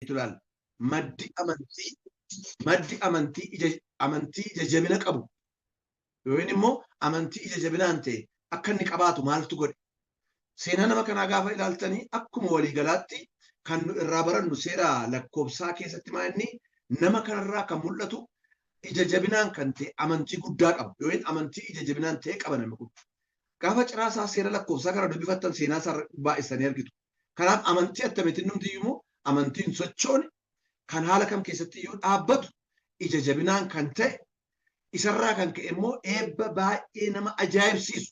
Ilaalla. Maddi amantii maddi amantii ija amantii ija jabina qabu yookiin immoo amantii ija jabinaan ta'e akka inni qabaatu maaltu godhe? Seenaa nama kanaa gaafa ilaaltanii, akkuma waliigalaatti kan nu irraa barannu seera lakkoobsaa keessatti maa inni nama kanarraa kan mul'atu ija jabinaan kan ta'e amantii guddaa qaba yookiin amantii ija jabinaan ta'e qaba namni kun. Gaafa ciraasaa seera lakkoobsaa kana dubbifattan, seenaa isaa baay'isanii argitu. Kanaaf amantii attamiitiin numti iyyuu amantiin sochoone kan haala kam keessatti iyyuu dhaabbatu, ija jabinaan kan ta'e, isarraa kan ka'e immoo eebba baay'ee nama ajaa'ibsiisu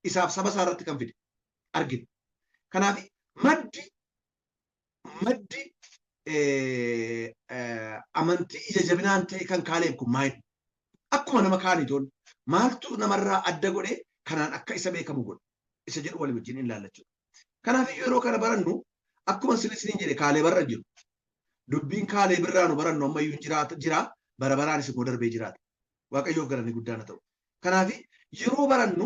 isaaf saba isaa irratti kan fide argina. Kanaaf maddi amantii ija jabinaan ta'e kan Kaaleeb kun maali? Akkuma nama kaanii toon maaltu namarraa adda godhee kanaan akka isa beekamu godhe isa jedhu walii wajjin ilaalla jechuudha. Kanaaf iyyuu yeroo kana barannu, akkuma isin isiniin jedhe, Kaaleeb irra jiru. Dubbiin Kaaleeb irraa nu barannu ammayyuu jiraata jira, bara baraanis immoo darbee jiraata. Waaqayyoof galanni guddaan haa ta'u. Kanaaf yeroo barannu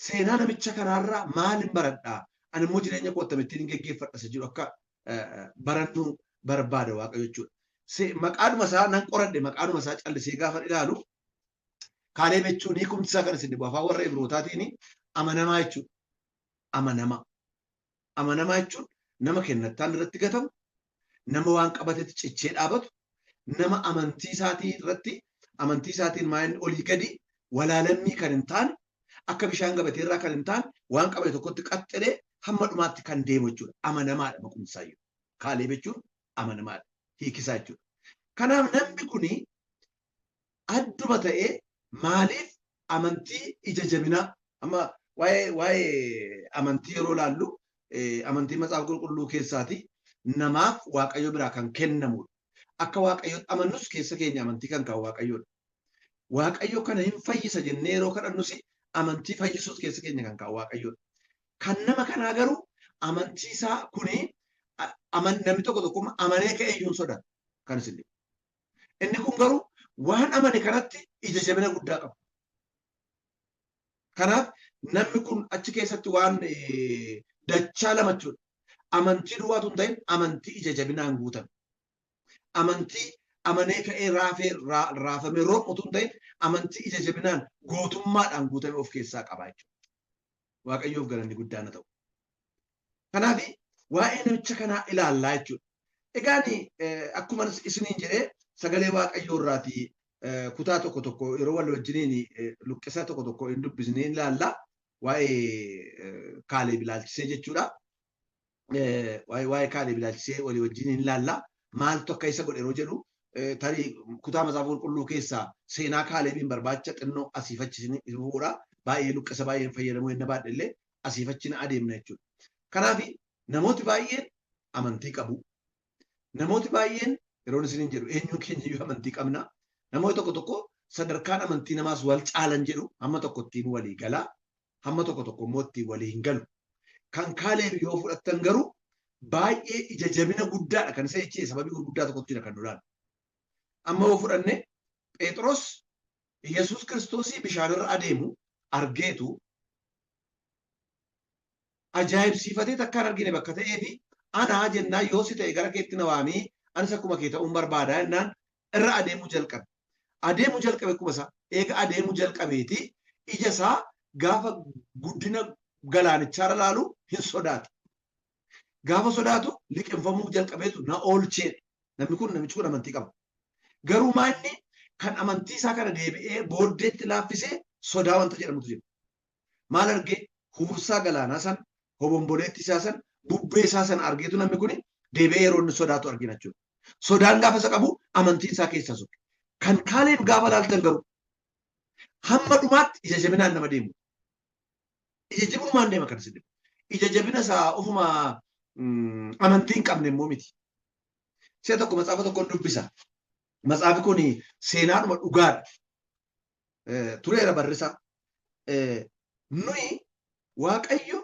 seenaa namicha kanaarraa maalin baradhaa? Ani immoo jireenya koo akkamittiin hin geggeeffadha isa jedhu akka barannu barbaada Waaqayyo jechuudha. Maqaadhuma isaa nan qoradhe. Maqaadhuma isaa callisee gaafa ilaalu, Kaaleeb jechuun hiikumti isaa kan isin dhibu afaan warra Ibrootaatiin amanamaa jechuudha. Amanamaa. Amanamaa jechuun nama kennattaan irratti gatamu, nama waan qabatetti cichee dhaabatu, nama amantii isaatii irratti amantii isaatiin maal olii gadi walaalammii kan hin taane, akka bishaan gabatee irraa kan hin taane, waan qabate tokkotti qaxxalee hamma dhumaatti kan deemu jechuudha. Amanamaadha maqumsaayyuu. Kaaleeb jechuun amanamaadha. Hiikisaa jechuudha. Kanaaf namni kuni adduma ta'ee maaliif amantii ija jabinaa? Amma waa'ee amantii yeroo ilaallu, amantii Macaafa Qulqulluu keessaati namaaf Waaqayyo biraa kan kennamudha. Akka Waaqayyotti amannus keessa keenya amantii kan kaa'u Waaqayyoodha. Waaqayyo kana hin fayyisa jennee yeroo kadhannus, amantii fayyisuus keessa keenya kan kaa'u Waaqayyoodha. Kan nama kanaa garuu amantii isaa kuni namni tokko tokko amanee ka'ee iyyuu hin sodaatu kan isin dhibu. Inni kun garuu waan amane kanatti ija jabina guddaa qaba. Kanaaf namni kun achi keessatti waan dachaa lama jechuudha. Amantii duwwaatu hin ta'in, amantii ija jabinaan guutame. Amantii amanee ka'ee raafee raafamee rom'utu hin ta'in, amantii ija jabinaan gootummaadhaan guutame of keessaa qaba jechuudha. Waaqayyoof galanni guddaan haa ta'u. Kanaaf waa'ee namicha kanaa ilaallaa jechuudha. Egaan akkuma isiniin jedhee, sagalee Waaqayyoo irraatii kutaa tokko tokko yeroo wal wajjiniin luqqisa tokko tokko hin dubbisnee ilaalla. Waa'ee Kaaleeb ilaalchisee jechuudha. Waa'ee Kaaleeb ilaalchisee walii wajjiniin ilaalla. Maaltu akka isa godhe yeroo jedhu, tarii kutaa Macaafa Qulqulluu keessaa seenaa Kaaleebiin barbaacha xinnoo asiif achi isin fuudha. Baay'ee luqqisa baay'een fayyadamuu hin baadhe illee asiif achi na adeemna jechuudha. Kanaaf namooti baay'een amantii qabu. Namooti baay'een yeroon isiniin jedhu, eenyuun keenya iyyuu amantii qabna. Namooti tokko tokko sadarkaan amantii namaas wal caalan jedhu, hamma tokko ittiin walii galaa, hamma tokko tokko immoo ittiin walii hin galu. Kan Kaaleeb yoo fudhattan garuu baay'ee ija jabina guddaadha kan isa jechee sababii gurguddaa tokkotti jira kan nu ilaalu. Amma yoo fudhanne, Phexros Yesuus Kiristoosii bishaanirra adeemu argeetu ajaa'ibsiifatee, takkaan argine bakka ta'ee fi anaa jennaan, yoo si ta'e gara keetti na waamii, anis akkuma kee ta'uun barbaadaa jennaan irra adeemuu jalqabe. Adeemuu jalqabe akkuma isaa. Eega adeemuu jalqabeeti ija isaa gaafa guddina galaanichaarra laalu hin sodaatu. Gaafa sodaatu liqimfamuu jalqabeetu na oolcheedha. Namni kun, namichi kun amantii qaba. Garuu maanni kan amantii isaa kana deebi'ee booddeetti laaffisee sodaa wanta jedhamutu jira. Maal argee? Huursaa galaanaa san, hobomboleetti isaa san, bubbee isaa sana argeetu namni kun deebi'ee yeroo inni sodaatu argina jechuudha. Sodaan gaafa isa qabu amantiin isaa keessaa sokke. Kan Kaaleeb gaafa laaltan garuu hamma dhumaatti ija jabinaan nama deemu. Ija jabinumaan deema kan isin dhibu. Ija jabina isaa ofuma amantii hin qabne immoo miti. Si'a tokko macaafa tokkoon dubbisa. Macaafni kun seenaadhuma dhugaadha. Tureera barrisaa. Nuyi Waaqayyo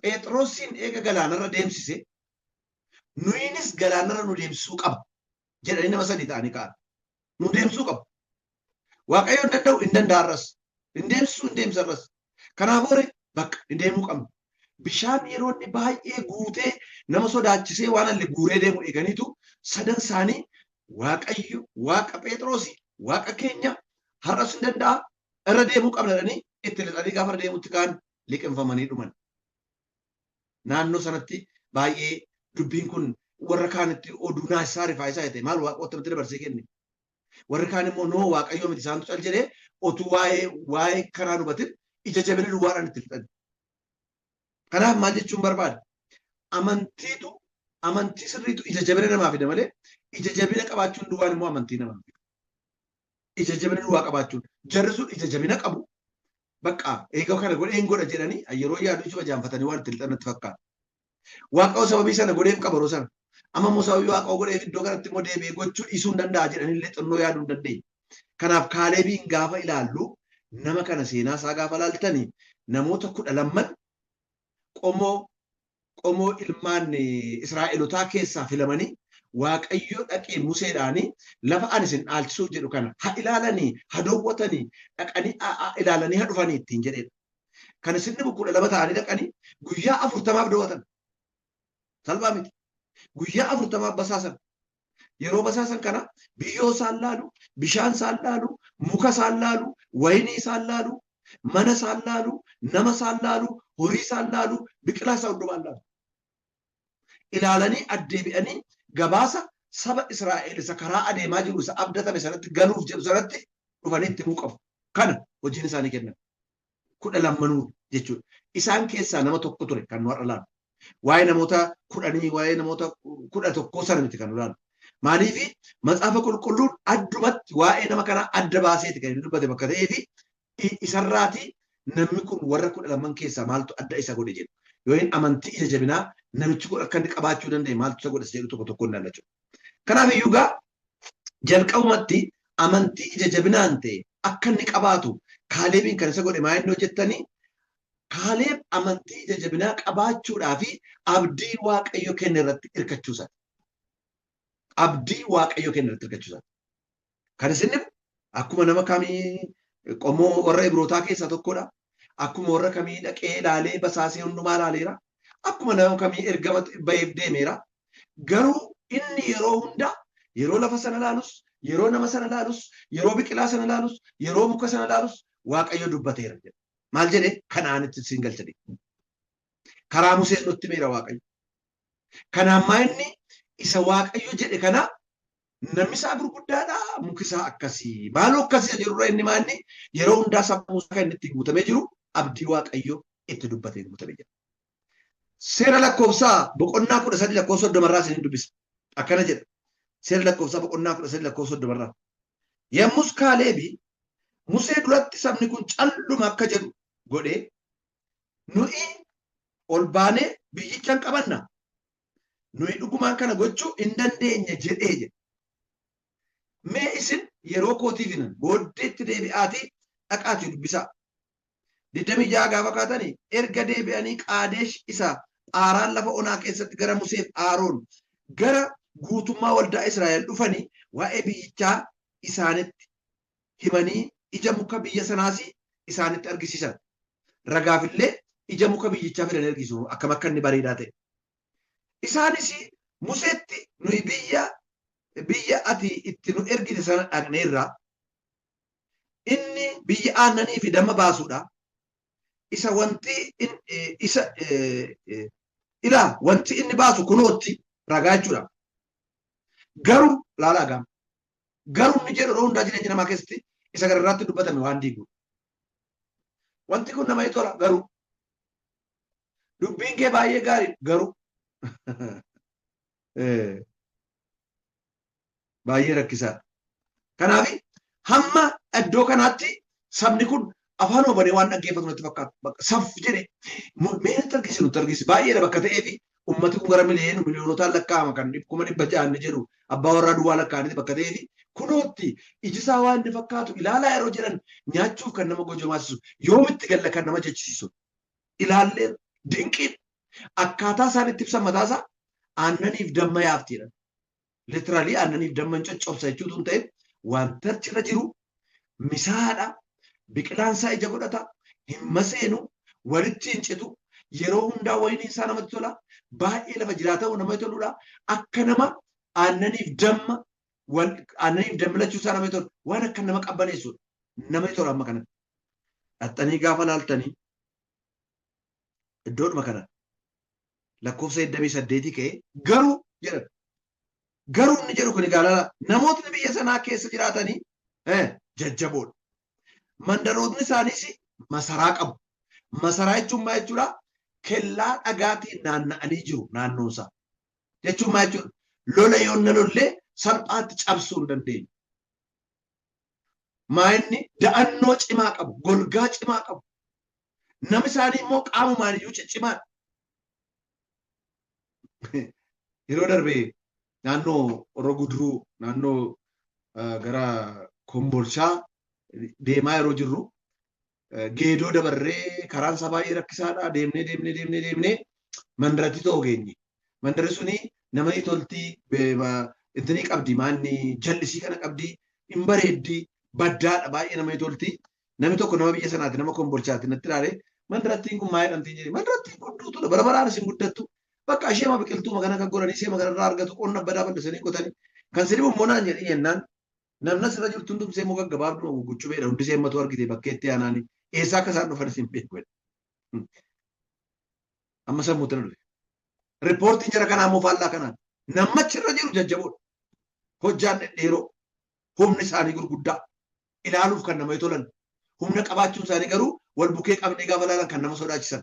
Phexrosiin eega galaanarra deemsise, nuyinis galaanarra nu deemsisuu qaba jedhanii nama sadii ta'anii ka'an. Nu deemsisuu qaba. Waaqayyo hin danda'u, hin danda'arras. Hin deemsisuu, hin deemsarras. Kanaafuu bakka hin deemuu qabna. Bishaan yeroo inni baay'ee guutee nama sodaachisee waan alli guuree deemu eeganiitu sadan isaanii Waaqayyo Waaqa Phexrosi Waaqa keenya har'as hin danda'a irra deemuu qabna jedhanii itti lixanii gaafa irra deemutti ka'an liqimfamanii dhuman. Naannoo sanatti baay'ee dubbiin kun warra kaanitti oduu naasisaa rifaayisaa ta'e maal Waaqa attamitti dabarsee kenne. Warri kaan immoo noo Waaqayyoo miti isaantu cal jedhee otuu waa'ee kanaa hubatin ija jabina duwwaadhaan itti lixan. Kanaaf maal jechuun barbaada? Amantiitu amantii sirriitu ija jabina namaa fida malee ija jabina qabaachuun duwwaan immoo amantii namaa fida. Ija jabina duwwaa qabaachuun jarri sun ija jabina qabu bakka eega kana godhee hin godha jedhanii yeroo yaadu ijuma jaanfatanii waan itti lixan natti fakkaata. Waaqayyo sababii sana godheef qaba yeroo sana. Amma immoo sababii Waaqayyo godheef iddoo kanatti immoo deebi'ee gochuu dhiisuu hin danda'a jedhanii illee xinnoo yaaduu hin dandeenye. Kanaaf Kaaleebiin gaafa ilaallu nama kana seenaa isaa gaafa ilaaltani namoota 12n qomoo qomoo ilmaan Israa'elotaa keessaa filamanii Waaqayyo dhaqee Museedhaanii lafa ani isin dhaalchisuuf jedhu kana ha ilaalanii ha dowwatanii dhaqanii ilaalanii ha dhufanii ittiin jedheedha. Kan isin dhibu 12 ta'anii dhaqanii guyyaa 40f dowwatan. Salphaa miti. Guyyaa 40f basaasan. Yeroo basaasan kana biyyoo isaan laalu, bishaan isaan laalu, muka isaan laalu, wayinii isaan laalu, mana isaan laalu, nama isaan laalu, horii isaan laalu, biqilaa isaa hundumaan laalu. Ilaalanii addeebi'anii gabaasa saba Israa'el isa karaa adeemaa jiru isa abdatame sanatti galuuf jedhu sanatti dhufanii itti himuu qabu. Kana hojiin isaanii kennan. 12nuu jechuudha. Isaan keessaa nama tokko ture kan nu har'a laalu. Waa'ee namoota 10, waa'ee namoota 11 sana miti kan nu laalu. Maaliif Macaafa Qulqulluun addumatti waa'ee nama kanaa adda baaseeti kan inni dubbate bakka ta'eefi isarraati namni kun warra 12n keessaa maaltu adda isa godhe jedhu. Yookiin amantii ija jabinaa namichi kun akka inni qabaachuu danda'e maaltu isa godhe jedhu tokko tokko ilaalla jechuudha. Kanaaf iyyuu gaa jalqabumatti amantii ija jabinaan ta'e akka inni qabaatu Kaaleebiin kan isa godhe maa inni hojjettanii Kaaleeb amantii ija jabinaa qabaachuudhaa fi abdii Waaqayyo kenne irratti hirkachuu isaati. Abdii Waaqayyo kenne irratti hirkachuu isaati. Kan isin dhibu akkuma nama kamii qomoo warra Ibrootaa keessaa tokkodha. Akkuma warra kamii dhaqee ilaalee basaasee hundumaa ilaaleera. Akkuma nama kamii ergama ba'eef deemeera. Garuu inni yeroo hunda yeroo lafa sana ilaalus, yeroo nama sana ilaalus, yeroo biqilaa sana ilaalus, yeroo muka sana ilaalus Waaqayyo dubbateera jedha. Maal jedhe? Kana'aanitti siin galcha jedhe. Karaa Musees nutti himeera Waaqayyo. Kanaan maa inni isa Waaqayyo jedhe kana namni isaa gurguddaadha, muki isaa akkasii. Maaloo akkasii jedhurra inni maa inni yeroo hundaa sammuu isaa kan inni itti guutamee jiru abdii Waaqayyo itti dubbatee guutamee jira. Seera lakkoofsaa boqonnaa 13 lakkoofsa 30 irraa isiniin dubbisa. Akkana jedha. Seera lakkoofsaa boqonnaa 13 lakkoofsa 30 irraa. Yommus Kaaleebi Musee duratti sabni kun calluma akka jedhu godhee nuyi ol baanee biyyicha hin qabanna. Nuyi dhugumaan kana gochuu hin dandeenya jedhee jedhe. Mee isin yeroo kootiif hinan booddeetti deebi'aatii dhaqaatii dubbisaa. 26 gaafa kaatanii erga deebi'anii Qaadesh isa Phaaraan lafa onaa keessatti gara Museef Aaroon gara guutummaa waldaa Israa'el dhufanii waa'ee biyyichaa isaanitti himanii ija muka biyya sanaas isaanitti argisiisan. Ragaaf illee ija muka biyyichaa fidanii argisiisu akkam akka inni bareedaa ta'e. Isaanis Museetti nuyi biyya ati itti nu ergite sana dhaqneerra. Inni biyya aannanii fi damma baasuudha. Isa wanti isa ilaa wanti inni baasu kunootti ragaa jechuudha. Garuu laalaa gaama. Garuu inni jedhu yeroo hundaa jireenya namaa keessatti isa gararraatti dubbatame waan diigudha. Wanti kun nama tola garuu. Dubbiin kee baay'ee gaarii garuu. Baay'ee rakkisaadha. Kanaaf hamma iddoo kanaatti sabni kun afaan banee waan dhaggeeffatu natti fakkaata. Saf jedhe mee natti argisi nutti argisi baay'eedha bakka ta'eefi ummati kun gara miliyoona miliyoonotaan lakkaa'ama kan 600,000 ni jedhu abbaa warraa duwwaa lakkaa'aniiti bakka ta'eefi kunootti iji isaa waan inni fakkaatu ilaalaa yeroo jedhan nyaachuuf kan nama gojomaasisu yoomitti galla kan nama jechisiisu ilaallee dinqiidha. Akkaataa isaan itti ibsan mataasaa aannaniif damma yaafti jedhan. Literally aannaniif damma hin coccobsa jechuutu hin ta'in wanta achirra jiru misaadha. Biqilaan isaa ija godhata, hin maseenu, walitti hin citu. Yeroo hundaa wayiniin isaa namatti tola. Baay'ee lafa jiraatamu namatti toludha. Akka nama aannaniif damma aannaniif dammi lachuu isaa namatti tola. Waan akka nama qabbaneessudha. Namatti tola amma kanatti. Dhaxxanii gaafa laaltanii iddoodhuma kana lakkoofsa 28 ka'ee garuu jedhan. Garuu inni jedhu kun egaa laala namootni biyya sanaa keessa jiraatanii jajjaboodha. Mandarootni isaaniis masaraa qabu. Masaraa jechuun maal jechuudha? Kellaa dhagaatiin naanna'anii jiru naannoon isaa. Jechuun maal jechuudha? Lola yoo na lollee salphaatti cabsuu hin dandeenyu. Maa inni da'annoo cimaa qabu, golgaa cimaa qabu. Namni isaanii immoo qaamumaan iyyuu ciccimaadha. Yeroo darbe naannoo Horroo Guduruu naannoo gara Kombolchaa deemaa yeroo jirru Geedoo dabarree karaan isaa baay'ee rakkisaadha. Deemnee deemnee deemnee deemnee mandaratti ta'u geenye. Mandarri suni namani toltii intinii qabdi maanni jallisii kana qabdi hin bareeddi baddaadha baay'ee namani tolti. Namni tokko nama biyya sanaati nama Kombolchaati natti ilaale mandarattiin kun maa jedhamti jedhe mandarattiin kun duutuudha bara baraan isin guddattu bakka isheema biqiltuuma kana kan godhanii isheema kanarraa argatu qonna badaa bal'isanii qotanii kan si dhibu immoo naan jedhi jennaan namni asirra jirtu hundumsee immoo gaggabaabduma gugguchubeedha hundisee matu argite bakkeetti aanaanii eessaa akka isaan dhufan isin beeku jedhe. Amma sammuutti na dhufe. Riippoortiin jara kanaa immoo faallaa kanaan nammachi irra jiru jajjaboodha. Hojjaan dhedheeroo humni isaanii gurguddaa ilaaluuf kan namatti tolan humna qabaachuun isaanii garuu wal bukee qabnee gaafa ilaalan kan nama sodaachisan.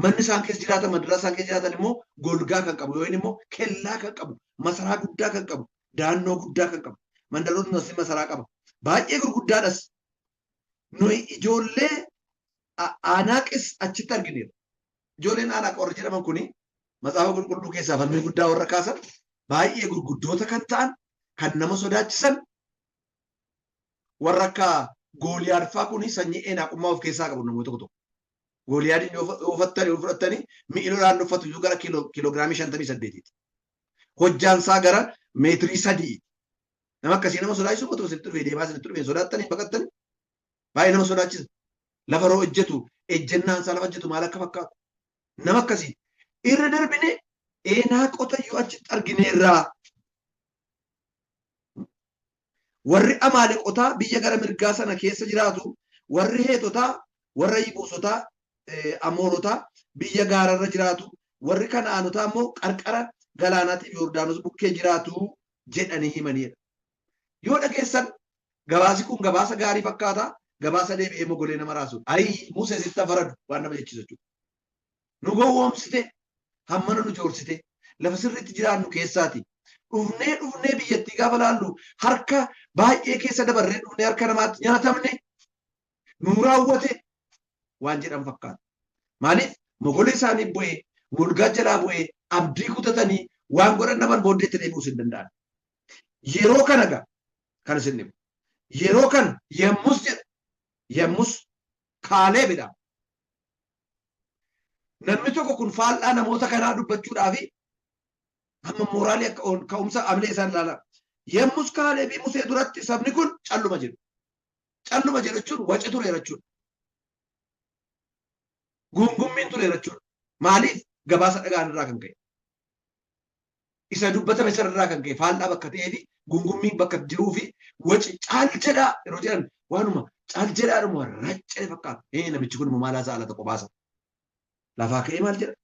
Manni isaan keessa jiraatan mandaraa isaan keessa jiraatan immoo golgaa kan qabu yookiin immoo kellaa kan qabu masaraa guddaa kan qabu daannoo guddaa kan qabu mandaroonni asii masaraa qaba. Baay'ee gurguddaadhas. Nuyi ijoollee Aanaaqis achitti argineera. Ijoolleen Aanaaq warra jedhaman kuni macaafa qulqulluu keessaa falmii guddaa warra kaasan baay'ee gurguddoota kan ta'an kan nama sodaachisan warra akka Gooliyaad fa'aa kuni sanyii Eenaaqummaa of keessaa qabu namoota tokko tokko. Gooliyaadiin yoo uffattani yoo fudhattani mi'i lolaan uffatu iyyuu gara kiiloogiraamii 58ti. Hojjaan isaa gara meetirii 3. Nama akkasii nama sodaachisu otoo isinitti dhufee deemaa isinitti dhufee sodaattanii baqattanii baay'ee nama sodaachisa. Lafa yeroo ejjetu ejjennaan isaa lafa ejjetu maal akka fakkaatu. Nama akkasii. Irra darbine Eenaaqota iyyuu achitti argineerraa. Warri Amaaleqotaa biyya gara mirgaa sana keessa jiraatu, warri Heetotaa, warra Yibuusotaa, Amoorotaa biyya gaararra jiraatu, warri Kana'aanotaa immoo qarqara galaanaatiif Yordaanos bukkee jiraatu jedhanii himaniidha. Yoo dhageessan gabaasi kun gabaasa gaarii fakkaata, gabaasa deebi'ee mogolee nama raasudha. Ayii Musee sitti faradu waan nama jechisu jechuudha. Nu gowwoomsite, hammana nu joorsite, lafa sirriitti jiraannu keessaati. Dhufnee dhufnee biyyattii gaafa laallu harka baay'ee keessa dabarree dhufnee harka namaatti nyaatamne nu raawwate waan jedhan fakkaata. Maaliif mogolee isaanii bu'ee, golgaa jalaa bu'ee, abdii kutatanii waan godhan dhaban booddeetti deebi'uus hin danda'an. Yeroo kana gaa kan isin dhibu. Yeroo kana yemmus jedha. Yemmus Kaaleebidha. Namni tokko kun faallaa namoota kanaa dubbachuudhaafi hamma mooraalii akka ka'umsa amilee isaan ilaalaa. Yemmus Kaaleebii Musee duratti sabni kun calluma jedhu. Calluma jedhu jechuun waci tureera jechuudha. Guungummiin tureera jechuudha. Maaliif gabaasa dhagaan irraa kan ka'e. Isa dubbatame sana irraa kan ka'e faallaa bakka ta'ee fi guungummiin bakka jiruu fi waci caal jedhaa yeroo jedhan waanuma caal jedhaadhuma raccee fakkaata. Ee namichi kun immoo maal haasa'a laata qobaasa. Lafaa ka'ee maal jedha?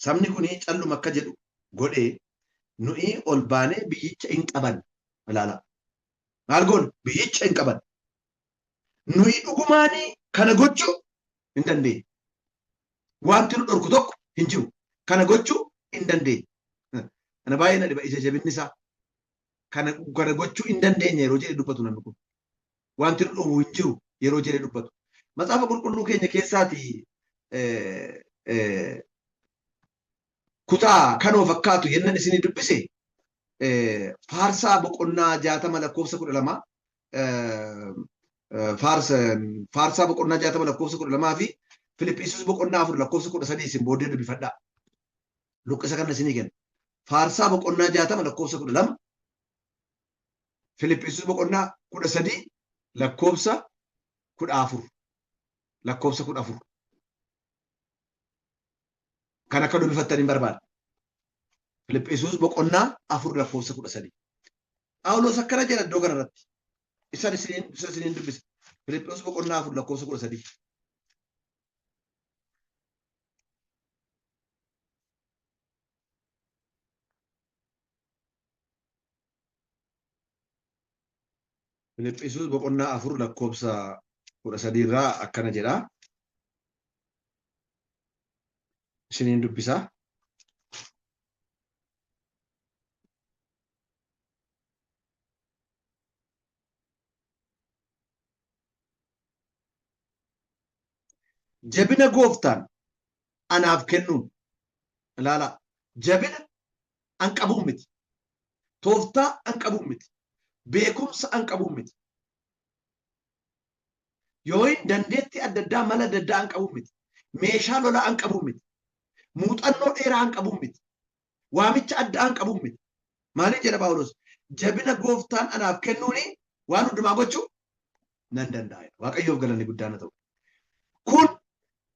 Sabni kun calluma akka jedhu godhee nuyi ol baanee biyyicha hin qaban. Ilaala. Maal goona? Biyyicha hin qaban. Nuyi dhugumaanii kana gochuu hin dandeenye. Wanti nu dhorku tokko hin jiru. Kana gochuu hin dandeenye. Kana baay'ee na dhiba ija jabinni isaa. Kana gochuu hin dandeenye yeroo jedhee dubbatu namni kun. Wanti nu dhowwu hin jiru yeroo jedhee dubbatu. Macaafa qulqulluu keenya keessaati kutaa kanoo fakkaatu yennan isinii dubbise faarsaa boqonnaa 60 lakkoofsa 12 faarsaa boqonnaa 60 lakkoofsa 12 fi Filiphiisius boqonnaa 4 lakkoofsa 13 isin booddee dubbifadhaa. Luqqisa kana isinii kenna. Faarsaa boqonnaa 60 lakkoofsa 12 Filiphiisius boqonnaa 13 lakkoofsa 14. lakkoofsa 14. Kan akka dubbifattan hin barbaada. Filiphisiiyuus boqonnaa 4 lakkoofsa 13. Phaawulos akkana jedha iddoo kanarratti. Isa isiniin dubbisa. Filiphisiiyuus boqonnaa 4 lakkoofsa 13. Filiphisiiyuus boqonnaa 4 lakkoofsa 13 irraa akkana jedha. Isiniin dubbisa. Jabina gooftaan anaaf kennuun ilaalaa jabina an qabuun miti. Tooftaa an qabuun miti. Beekumsa an qabuun miti. Yooyin dandeettii adda addaa mala adda addaa an qabuun miti. Meeshaa lolaa an qabuun miti. Muuxannoo dheeraa an qabuun miti. Waamicha adda an qabuun miti. Maaliin jedha Phaawulos? Jabina gooftaan anaaf kennuuni waan hundumaa gochuu nan danda'a. Waaqayyoof galanni guddaan haa ta'u. Kun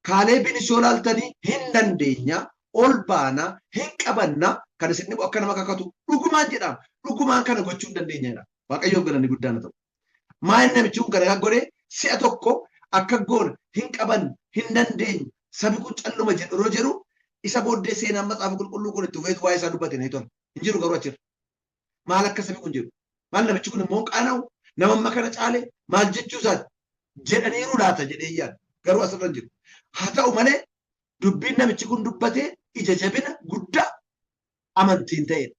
Kaaleebiinis yoo ilaaltanii hin dandeenya, ol baana, hin qabanna, kan isin dhibu akka nama kakatu dhugumaan jedhaama. Dhugumaan kana gochuu hin dandeenya jedha. Waaqayyoof galanni guddaan haa ta'u. Maal namichi kun kana godhe si'a tokko akka goona hin qaban hin dandeenyu sabi kun calluma jedhu yeroo jedhu isa booddee seenaan macaafa qulqulluu kun itti fufeetu waa'ee isaa dubbate na tola. Hin jiru garuu achirra. Maal akka sabi kun jedhu. Maal namichi kun immoo qaana'u nama amma kana caale maal jechuu isaati jedhaniiru laata jedhee yaadu. Garuu asirra hin jiru. Haa ta'u malee dubbiin namichi kun dubbate ija jabina guddaa amantiin ta'edha.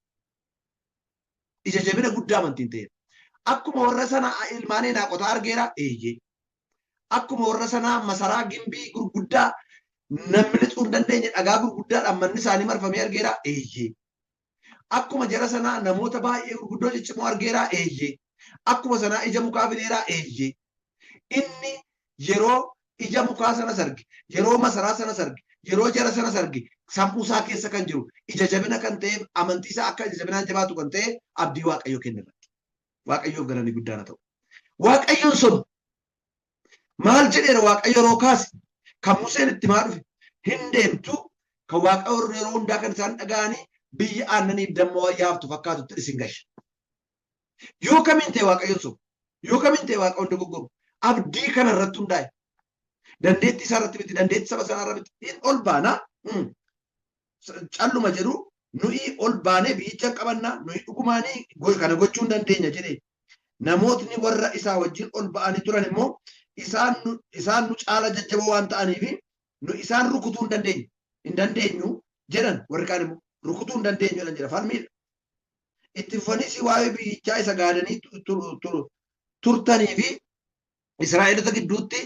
Ija jabina guddaa amantiin ta'edha. Akkuma warra sana ilmaan Enaaqotaa argeera eeyyee. Akkuma warra sanaa masaraa gimbii gurguddaa namni lixuu hin dandeenye dhagaa gurguddaadhaan manni isaanii marfamee argeera eeyyee. Akkuma jara sanaa namoota baay'ee gurguddoo ciccimoo argeera eeyyee. Akkuma sanaa ija mukaa fideera eeyyee. Inni yeroo ija mukaa sanas arge, yeroo masaraa sanas arge, yeroo jara sanas arge, sammuu isaa keessa kan jiru ija jabina kan ta'eef amantii isaa akka ija jabinaan jabaatu kan ta'e abdii Waaqayyo kenne irratti. Waaqayyoof galanni guddaan haa ta'u. Waaqayyoon sobu. Maal jedheera Waaqayyo yeroo kaase kan Museen itti maa dhufe hin deemtu kan Waaqayyo yeroo hundaa kan isaan dhaga'anii biyya aannaniif damma yaaftu fakkaatutti isin gasha. Yoo kamiin ta'e Waaqayyoon sobu. Yoo kamiin ta'e Waaqayyoon dogoggoru. Abdii kana irratti hundaa'e. Dandeettii isaa irratti miti, dandeettii saba sanaa irratti miti. Hin ol baanaa. Calluma jedhu nuyi ol baanee biyyicha qabannaa nuyi dhugumaanii kana gochuu hin dandeenya jedhee. Namootni warra isaa wajjin ol ba'anii turan immoo isaan nu caala jajjaboo waan ta'aniif nu isaan rukutuu hin dandeenyu. Hin dandeenyu jedhan warri kaan immoo rukutuu hin dandeenyu jedhan jedha falmiidha. Itti fufaniis waa'ee biyyichaa isa gaadanii turtanii fi Israa'elota gidduutti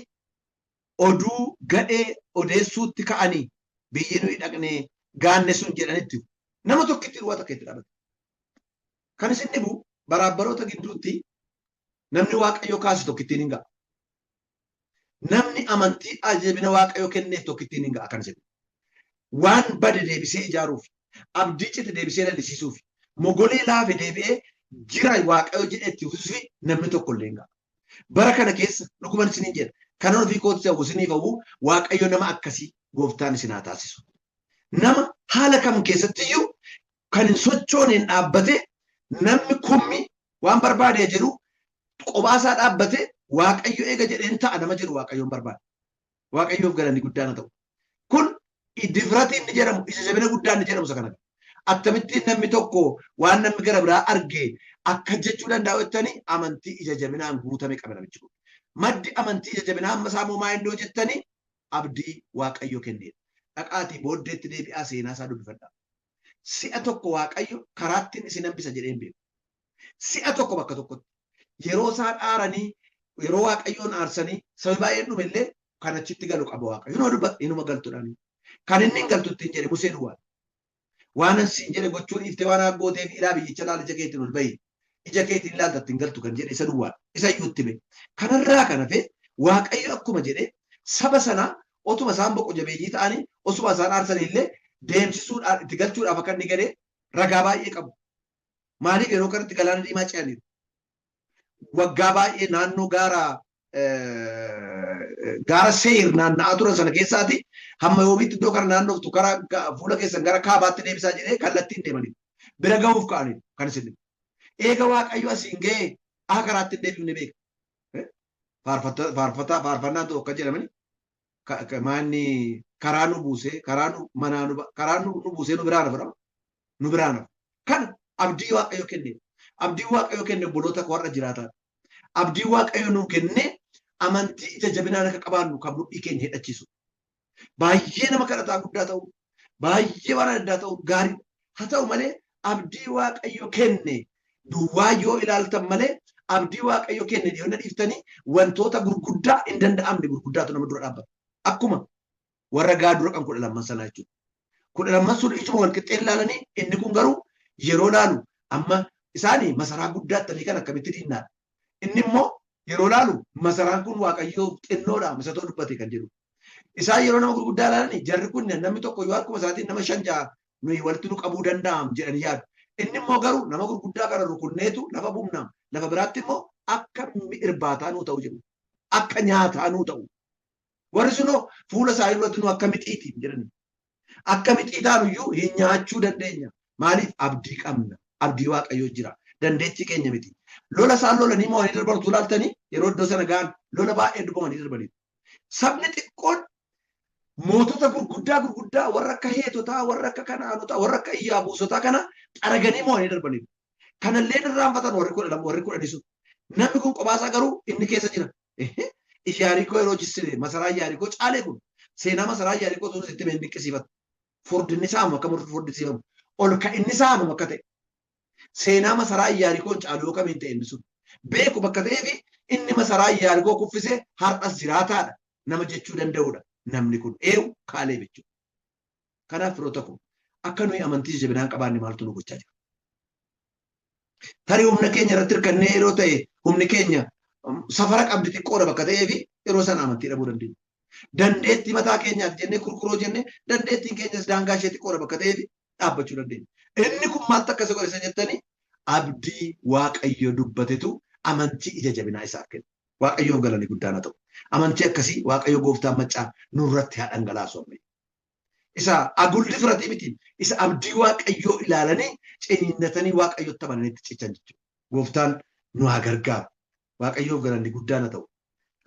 oduu gadhee odeessuutti ka'anii biyyi nuyi dhaqnee gaanne sun jedhanitti nama tokkitti duwwaa takka itti dhaabate. Kan isin dhibu baraabbaroota gidduutti namni Waaqayyo kaase tokkittiin hin ga'a. Namni amantii jabina Waaqayyo kenneef tokkittiin hin ga'a kan isin. Waan bade deebisee ijaaruuf, abdii cite deebisee lalisiisuuf, mogolee laafe deebi'ee jira Waaqayyo jedhee itti fufisuuf namni tokko illee hin ga'a. Bara kana keessa dhuguman isiniin jedha. Kanan ofii kootti hawwu isiniif hawwu Waaqayyo nama akkasii gooftaan isin haa taasisu. Nama haala kam keessattiyyuu kan hin sochooneen dhaabbatee namni kummi waan barbaade jedhu qobaasaa dhaabbatee Waaqayyo eega jedheen ta'a nama jedhu Waaqayyoon barbaada. Waaqayyoof galanni guddaan haa ta'u. Kun difratiin ni jedhamu ija jabina guddaan ni jedhamu isa kana. Akkamittiin namni tokko waan namni gara biraa arge akka jechuu danda'u jettanii amantii ija jabinaan guutame qaba namichi kun. Maddi amantii ija jabinaa amma isaa moo maa inni jettanii abdii Waaqayyo kenneedha. Dhaqaatii booddeetti deebi'aa seenaa isaa dubbifadhaa. Si'a tokko Waaqayyo karaattiin isin hambisa jedhee hin beeku. Si'a tokko bakka tokkotti yeroo isaan aaranii yeroo Waaqayyoon aarsanii sabi baay'een dhume illee kan achitti galu qaba Waaqayyo. Inuma dubbata inuma galtudhaan. Kan inni hin galtu ittiin jedhe Musee duwwaa. Waan an siin jedhe gochuu dhiiftee waan gooteef ilaa biyyicha laal ija keetiin ol bahi. Ija keetiin ilaalta ittiin galtu kan jedhe isa duwwaa. Isa iyyuu itti hime. Kanarraa kan hafe Waaqayyo akkuma jedhe saba sana otuma isaan boqo jabeeyyii ta'anii osuma isaan aarsanii illee deemsisuudhaan itti galchuudhaaf akka inni gale ragaa baay'ee qabu. Maaliif yeroo kanatti galaana diimaa ce'aniiru? Waggaa baay'ee naannoo gaara gaara Seir naanna'aa turan sana keessaati hamma yoomiitti iddoo kana naannoftu karaa fuula keessan gara kaabaatti deebisaa jedhee kallattiin deemanii bira ga'uuf ka'anii kan isin eega Waaqayyo asiin ga'ee akka karaatti hin deebifne beeka. Faarfannaan tokko akka jedhamani maanni karaa nu buusee karaa nu manaa nu karaa nu buusee nu biraa nafa nu biraa nafa. Kan abdii Waaqayyo kenne, abdii Waaqayyo kenne obboloota koo har'a jiraataa, abdii Waaqayyo nuu kenne amantii ija jabinaan akka qabaannu kan mudhii keenya hidhachiisu. Baay'ee nama kadhataa guddaa ta'u, baay'ee waan addaa ta'u gaarii haa ta'u malee abdii Waaqayyo kenne duwwaa yoo ilaaltan malee abdii Waaqayyo kenne dhiyoonna dhiiftanii wantoota gurguddaa hin danda'amne gurguddaatu nama dura dhaabbata. Akkuma warra gaadura kan 12 sanaa jechuudha. 12 sun ijuma wal qixxee ilaalanii inni kun garuu yeroo laalu amma isaanii masaraa guddaa kan akkamitti diinnaadha. Inni immoo yeroo laalu masaraan kun Waaqayyoof xinnoodha misatoo dubbate kan jedhu. Isaan yeroo nama gurguddaa ilaalanii jarri kun namni tokko yoo harkuma isaatiin nama 5 6 nuyi walitti nu qabuu danda'am jedhanii yaadu. Inni immoo garuu nama gurguddaa kana rukunneetu lafa buufnaam. Lafa biraatti immoo akka irbaataa nuu ta'u jedhu. Akka nyaataa nuu ta'u. Warri sunoo fuula isaanii duratti nu akka mixiiti jedhani. Akka mixii taanuyyuu hin nyaachuu dandeenya. Maaliif abdii qabna? Abdii Waaqayyoo jira. Dandeettii keenya miti. Lola isaan lolanii mo'anii darban utuu ilaaltanii yeroo iddoo sana ga'an lola baay'ee dubamanii darbanii. Sabni xiqqoon mootota gurguddaa gurguddaa warra akka Heetotaa, warra akka Kanaanotaa, warra akka Iyyaabuusotaa kana xaraganii mo'anii darbaniiru. Kanallee irraanfatan warri 12 warri 10 sun. Namni kun qophaa garuu inni keessa jira. Iyyaarikoo yeroo jissine masaraa Iyyaarikoo caalee kun seenaa masaraa Iyyaarikoo sun sitti hin dinqisiifatu. Furdinni saamu akka furdisiifamu. Ol ka'inni saamu akka ta'e. Seenaa masaraa Iyyaarikoon caalu yoo kamiin ta'e inni sun. Beeku bakka ta'eefi inni masaraa Iyyaarikoo kuffisee har'as jiraataadha nama jechuu danda'udha. Namni kun eewu Kaaleeb jechuudha. Kanaaf firoota koo akka nuyi amantii jabinaan qabaanne maaltu nu gochaa jira? Tarii humna keenya irratti hirkannee yeroo ta'e humni keenya safara qabdi xiqqoodha bakka ta'eefi yeroo sana amantii dhabuu dandeenya. Dandeettii mataa keenyaati jennee kurkuroo jennee dandeettiin keenyas daangaa ishee xiqqoodha bakka ta'eefi dhaabbachuu dandeenya. Inni kun maaltu akkasa godhe isa jettanii abdii Waaqayyo dubbatetu amantii ija jabinaa isaaf kenna. Waaqayyoof galanni guddaan haa ta'u. Amantii akkasii Waaqayyo gooftaan maccaa nurratti haa dhangalaasu ammayyu. Isa agulli firatii miti. Isa abdii Waaqayyoo ilaalanii ciniinnatanii Waaqayyotti amananitti cichan jechuudha. Gooftaan nu haa gargaaru. Waaqayyoof galanni guddaan haa ta'u.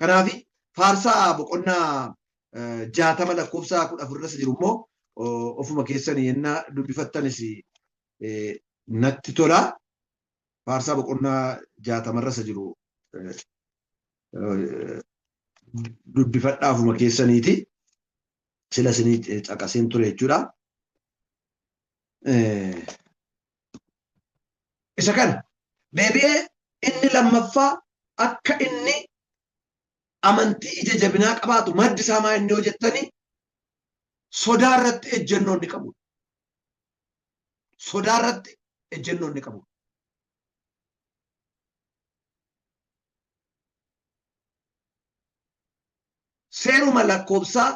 Kanaaf faarsaa boqonnaa 60 lakkoofsa 14 irra jiru immoo ofuma keessanii yennaa dubbifattanis natti tola. Faarsaa boqonnaa 60 irra jiru dubbifadhaa ofuma keessaniiti. Sila isinii caqaseen ture jechuudha. Isa kana deebi'ee inni lammaffaa akka inni amantii ija jabinaa qabaatu maddi isaa maa inni hojjettanii sodaa irratti ejjennoo inni qabu. Sodaa irratti ejjennoo inni qabu. Seeruma lakkoofsaa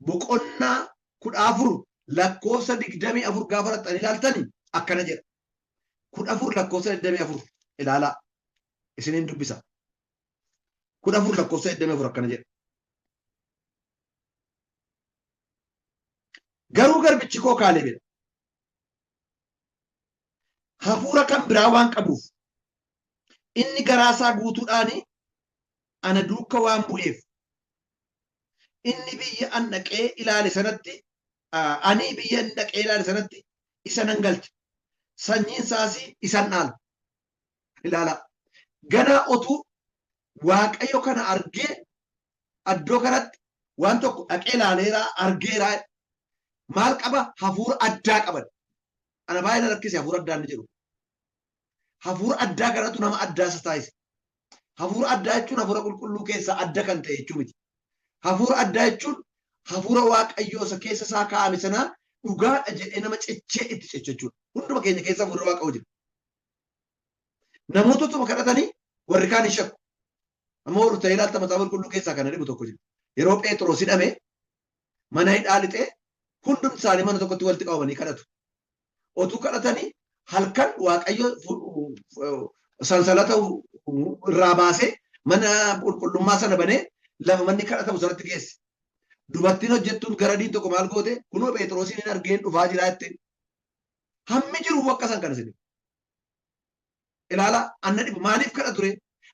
boqonnaa 14 lakkoofsa 24 gaafa raxxanii ilaaltanii akkana jedha. 14 lakkoofsa 24 ilaalaa. Isiniin dubbisa. 14 lakkoofsa 24 akkana jedha. Garuu garbichi koo Kaaleebidha. Hafuura kan biraa waan qabuuf inni garaa isaa guutuudhaan ana duuka waan bu'eef inni biyya an dhaqee ilaale sanatti ani biyya inni dhaqee ilaale sanatti isa nan galcha. Sanyiin isaas isan dhaala. Ilaala. Ganaa otuu Waaqayyo kana argee iddoo kanatti waan tokko dhaqee ilaaleeraa argeeraa maal qaba? Hafuura addaa qaban. Ana baay'ee na rakkise hafuura addaa inni jedhu. Hafuura addaa kanatu nama addaa isa taasisa. Hafuura addaa jechuun hafuura qulqulluu keessaa adda kan ta'e jechuu miti. Hafuura addaa jechuun hafuura Waaqayyoo isa keessa isaa kaa'ame sanaa dhugaadha jedhee nama cichee itti cichu jechuudha. Hunduma keenya keessa hafuurri Waaqayyoo jira. Namoota utuma kadhatanii warri kaan hin shakku. Amma warri ta'ee ilaalta macaafa qulqulluu keessaa kana dhibu tokko jira. Yeroo Phexros hidhame mana hidhaa lixee hundumti isaanii mana tokkotti walitti qabamanii kadhatu. Otuu kadhatanii halkan Waaqayyo sansalata irraa baasee Mana qulqullummaa sana banee lafa manni kadhatamu sanatti geesse. Dubartiin hojjettuun garadiin tokko maal goote? Kunoo Phexrosiin hin argeen dhufaa jira jetteen. Hammi jiru akka san kana isin. Ilaala anna dhibu maaliif kadha ture?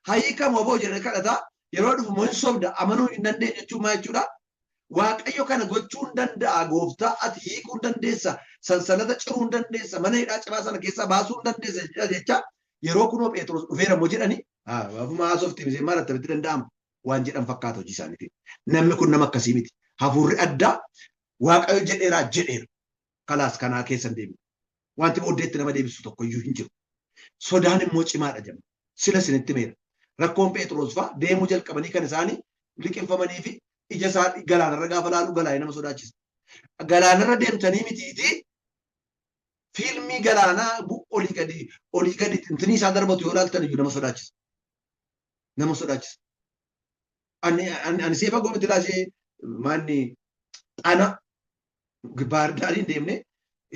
Hayyii kam oboo jedhee kadhataa yeroo dhufu moo hin sobda amanuu hin dandeenye jechuun maal jechuudha? Waaqayyo kana gochuu hin danda'a gooftaa, ati hiikuu hin dandeessa, sansalata ciruu hin dandeessa, mana hidhaa cimaa sana keessaa baasuu hin dandeessa jecha yeroo kunoo Phexros dhufeera moo jedhani afuma haasofti misee maal attamitti danda'ama waan jedhan fakkaata hojii isaaniitiin. Namni kun nama akkasii miti. Hafuurri addaa Waaqayyo jedheeraa jedheera. Kalaas kanaa keessa hin deemne. Wanti booddeetti nama deebisu tokko iyyuu hin jiru. Sodaan immoo cimaadha jenna. Sila isinitti meera. Rakkoon Phexros fa'a deemuu jalqabanii kan isaanii liqimfamanii fi ija isaa galaanarra gaafa laalu galaanni nama sodaachisa. Galaanarra deemtanii mitiitii fiilmii galaanaa olii gadi olii gadi intinii isaa darbatu yoo ilaaltan iyyuu nama sodaachisa. Nama sodaachisa. Ani seefa goomiti laashee maanni xana Baardaariin deemne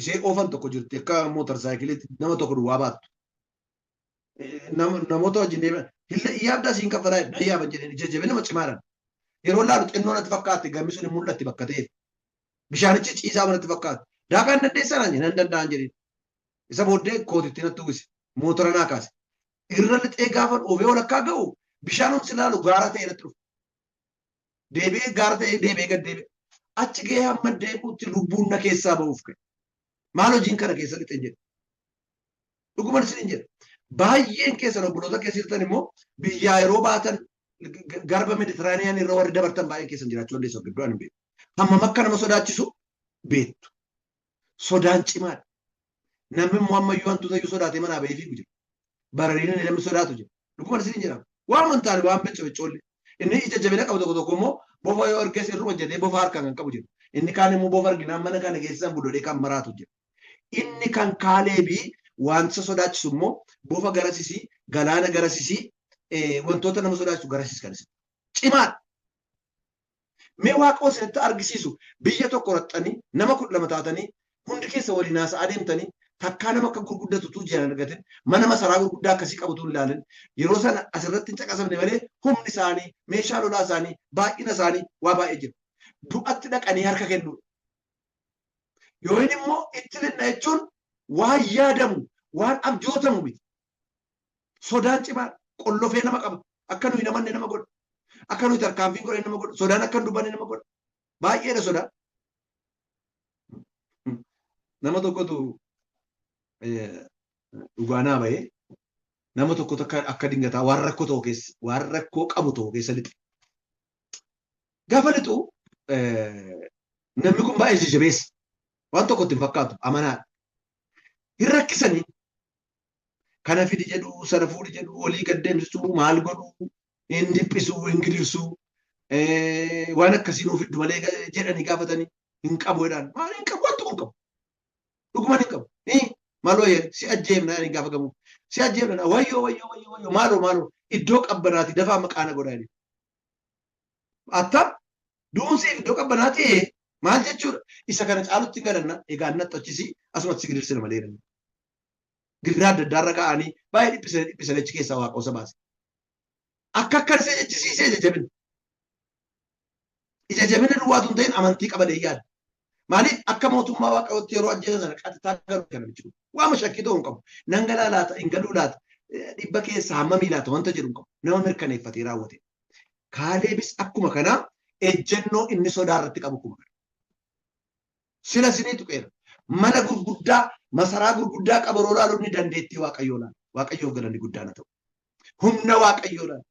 ishee oofan tokko jirti akka mootar saayikiliitti nama tokko duwwaa baattu. Namoota wajjin deeman yaabdaa siin kaffalaa na yaaban jedheen ija jabina nama cimaadhaan. Yeroo laalu xinnoo natti fakkaatti gammi sun hin mul'atti bakka ta'eef. Bishaanichi ciisaa natti fakkaata. Daakaa hin dandeessaa naan jedhe nan danda'an jedheen. Isa booddee kootitti natti uwwise. Mootora naa kaase. Irra lixee gaafa dhoofee walakkaa ga'u bishaan si laalu gaara ta'e natti dhufe. Deebi'ee gaara ta'ee deebi'ee gad deebi'e. Achi ga'ee hamma deebi'utti lubbuun na keessaa ba'uuf ka'e. Maal hojiin kana keessa lixeen jedhe. Dhuguman isiniin jedha. Baay'een keessan obboloota keessa jirtan immoo biyyaa yeroo baatan garba Meditiraaniyaan irra warri dabartan baay'een keessan jiraachuu dandeessu gidduu ani hin beeku. Hammam akka nama sodaachisu beektu. Sodaan cimaadha. Namni immoo ammayyuu hantuuta iyyuu sodaatee manaa bahee fiigu jira. Barariin namni sodaatu jira. Dhuguman isiniin jedhama. Waan amantaan waan bicca biccoollee. Inni ija jabina qabu tokko tokko immoo bofa yoo arges irruma jedhee bofa harkaan kan qabu jira. Inni kaan immoo bofa arginaan mana kana keessan budodee kan maraatu jira. Inni kan Kaaleebii wanta sodaachisu immoo bofa garasisii, galaana garasisii, wantoota nama sodaachisu garasis kan isin. Cimaadha. Mee Waaqa isinitti argisiisu biyya tokko raxxanii nama 12 taatanii hundi keessa waliin haasa'aa deemtanii takkaa nama akka gurguddatu utuu jiran argatin mana masaraa gurguddaa akkasii qabutu hin ilaalin yeroo sana asirratti hin caqasamne malee humni isaanii meeshaa lolaa isaanii baay'ina isaanii waa baay'ee jira. Du'atti dhaqanii harka kennuudha. Yoo inni immoo itti linna jechuun waan yaadamu waan abjootamu miti. Sodaan cimaa qollofee nama qaba. Akka nuyi namanne nama godha. Akka nuyi tarkaanfii godhe nama godha. Sodaan akka hin dubbanne nama godha. Baay'eedha sodaan. Nama tokkotu dhugaa naa bahee nama tokkotu akka dingataa waan rakkoo ta'u keessa waan rakkoo qabu ta'u keessa lixe. Gaafa lixu namni kun baay'ee jajjabeessa. Waan tokko itti hin fakkaatu amanaadha. Hin rakkisanii kana fidi jedhu sana fuudhi jedhu olii gad deemsisuu maal godhu hin dhiphisuu hin gidirsuu waan akkasii nuuf fiddu malee jedhanii gaafatanii hin qabu jedhaan maal hin qabu waan tokko hin qabu. Dhuguman hin qabu. Maaloo si ajjeefna jedhanii gaafa gamu si ajjeefna wayyoo wayyoo wayyoo wayyoo maaloo maaloo iddoo qabbanaati dafaa maqaana godhaa jedhanii. Attam du'uun siif iddoo qabbanaati maal jechuudha? Isa kana caalutti galanna egaa naxxachisii asumatti si gidirsina malee jedhanii. Gidiraa adda addaa irra kaa'anii baay'ee dhiphisanii dhiphisanii achi keessaa waaqa osa baase. Akka akka isa jechisiisee ija jabina. Ija jabina duwwaatu hin ta'in amantii qabadee yaada. Maaliif akka mootummaa waaqayyootti yeroo ajjeesan sana qaxxitaa galu kana namichi kun. Waama shakkii ta'uu hin qabu. Nan galaa laata hin galuu laata dhibba keessa hammamii laata wanta jedhu hin qabu. Nama mirkaneeffatee raawwate. Kaaleebis akkuma kanaa ejjennoo inni sodaa irratti qabu akkuma kana. Sila isinii tuqeera. Mana gurguddaa, masaraa gurguddaa qabu yeroo ilaalu inni dandeettii Waaqayyoo ilaala. Waaqayyoof galanni guddaan haa ta'u. Humna Waaqayyoo ilaala.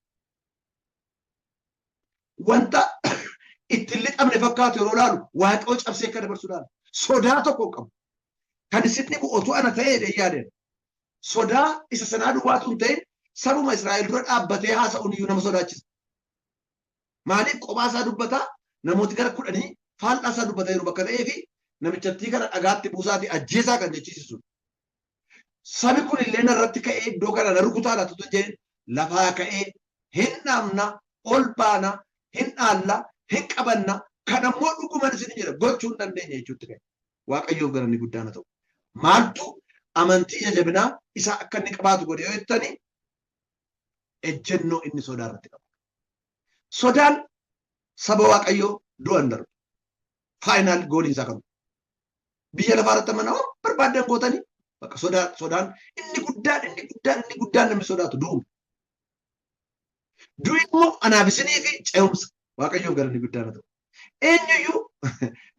Wanta ittiin lixamne fakkaatu yeroo ilaalu Waaqayyoo cabsee akka dabarsu ilaala. Sodaa tokko hin qabu. Kan isin dhibu otuu ana ta'ee jedhee yaadeen. Sodaa isa sanaa duwwaatu hin ta'in sabuma Israa'el dura dhaabbatee haasa'uun iyyuu nama sodaachisa. Maaliif kophaa isaa dubbataa namooti gara 10 faallaa isaa dubbataa jiru bakka ta'ee fi namichattii kana dhagaatti buusaatii ajjeesaa kan jechisiisu. Sabi kun illee narratti ka'ee iddoo kana na rukutaa laata utuu hin jedhin lafaa ka'ee hin dhaabna, ol baana, hin dhaalla, hin qabanna, kan ammoo dhuguman isin jedha gochuu hin dandeenye jechuutti ka'e. Waaqayyoof galanni guddaan haa ta'u. Maaltu amantii ija jabinaa isaa akka inni qabaatu godhe yoo jettani Ejjennoo inni sodaa irratti qabu. Sodaan saba Waaqayyoo du'an darbu. Final goaliin isaa kanu. Biyya lafaa irratti mana waan barbaadan gootanii bakka sodaan inni guddaan inni guddaan inni guddaan namni sodaatu du'u. Du'i immoo anaaf isinii fi ce'umsa. Waaqayyoof galanni guddaan haa ta'u. Eenyuyyuu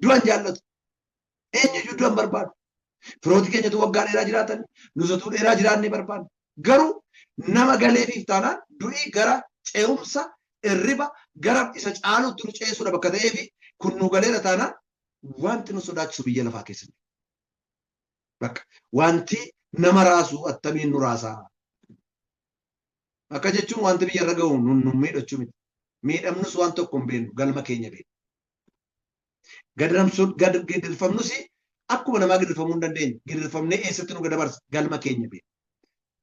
du'an jaallatu. Eenyuyyuu du'an barbaadu. Firooti keenyatu waggaa dheeraa jiraatan, nusatuu dheeraa jiraannee barbaanna. Garuu nama galeefiif taanaan du'i gara ce'umsa irriba gara isa caaluutti nu ceessuudha bakka ta'eefi kun nu galeera taanaan wanti nu sodaachisu biyya lafaa keessa jiru. Bakka wanti nama raasu attamiin nu raasaa? Akka jechuun wanti biyya irra gahu nun nu miidhachuu miti. Miidhamnus waan tokko hin beeknu, galma keenya beeknu. Gidirfamnus akkuma namaa gidirfamuu hin dandeenye. Gidirfamnee eessatti nu dabarsa? Galma keenya beeknu.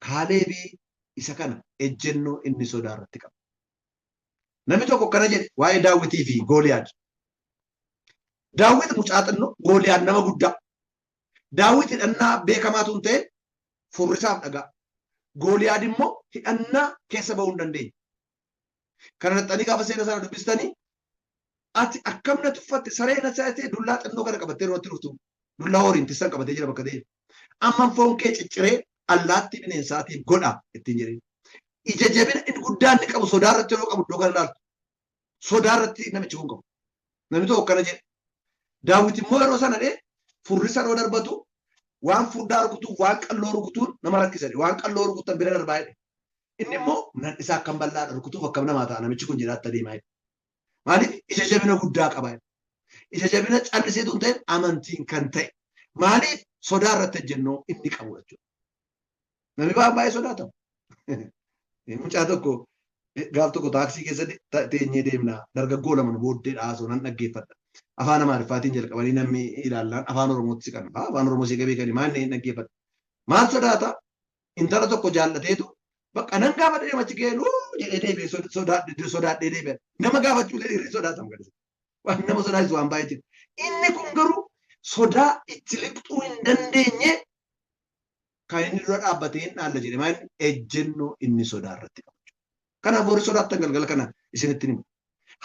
Kaaleebii isa kana ejjennoo inni sodaa irratti qaba. Namni tokko akkana jedhe waa'ee Daawwitii fi Gooliyaad. Daawwit mucaa xinnoo, Gooliyaad nama guddaa. Daawwit hidhannaa beekamaatu hin ta'e furrisaaf dhagaa. Gooliyaad immoo hidhannaa keessa ba'uu hin dandeenye. Kana dhaqxanii gaafa seena sana dubbistanii ati akkam na tuffatte saree na se'atee dullaa xinnoo kana qabattee irratti dhuftu dullaa horiin tissan qabatee jira bakka ta'e. Amman foon kee cicciree allaattii bineensaatiif godha ittiin jedhee. Ija jabina inni guddaa inni qabu sodaa irratti yeroo qabu iddoo kana ilaaltu. Sodaa irratti namichi kun qabu. Namni tokko akkana jedhe. Daawit immoo yeroo sana dhee furrisa yeroo darbatu waan furdaa rukutuuf waan qalloo rukutuun nama rakkisa jedhe. Waan qalloo rukutan bira darbaa jedhe. Inni immoo nan isaa akkam bal'aadha rukutuuf akkam namaa ta'a namichi kun jedhaa itti adeemaa jedhe. Maaliif ija jabina guddaa qaba jedhe. Ija jabina calliseetu hin ta'in amantiin kan ta'e. Maaliif sodaa irratti ejjennoo inni qabu jechuudha. Namni baay'ee sodaatama. Mucaa tokko gaaf tokko taaksii keessatti teenyee deemna. Dargaggoo lama nu booddee haasoo nan dhaggeeffadha. Afaan Amaariffaatiin jalqabanii namni ilaallaan afaan Oromootti siqan. Afaan Oromoo siqa beekanii maal inni dhaggeeffadha. Maal sodaata? Intala tokko jaallateetu bakka nan gaafa deema achi ga'ee jedhee deebi'ee sodaadhee deebi'e. Nama gaafachuu illee dhiirri sodaatama gadisa. Waan nama sodaachisu waan baay'ee jira. Inni kun garuu sodaa itti liqxuu hin dandeenye kan inni dura dhaabbatee hin dhaalla jedhe maal ejjennoo inni sodaa irratti qabu. Kanaaf warri sodaattan galgala kana isinitti himu.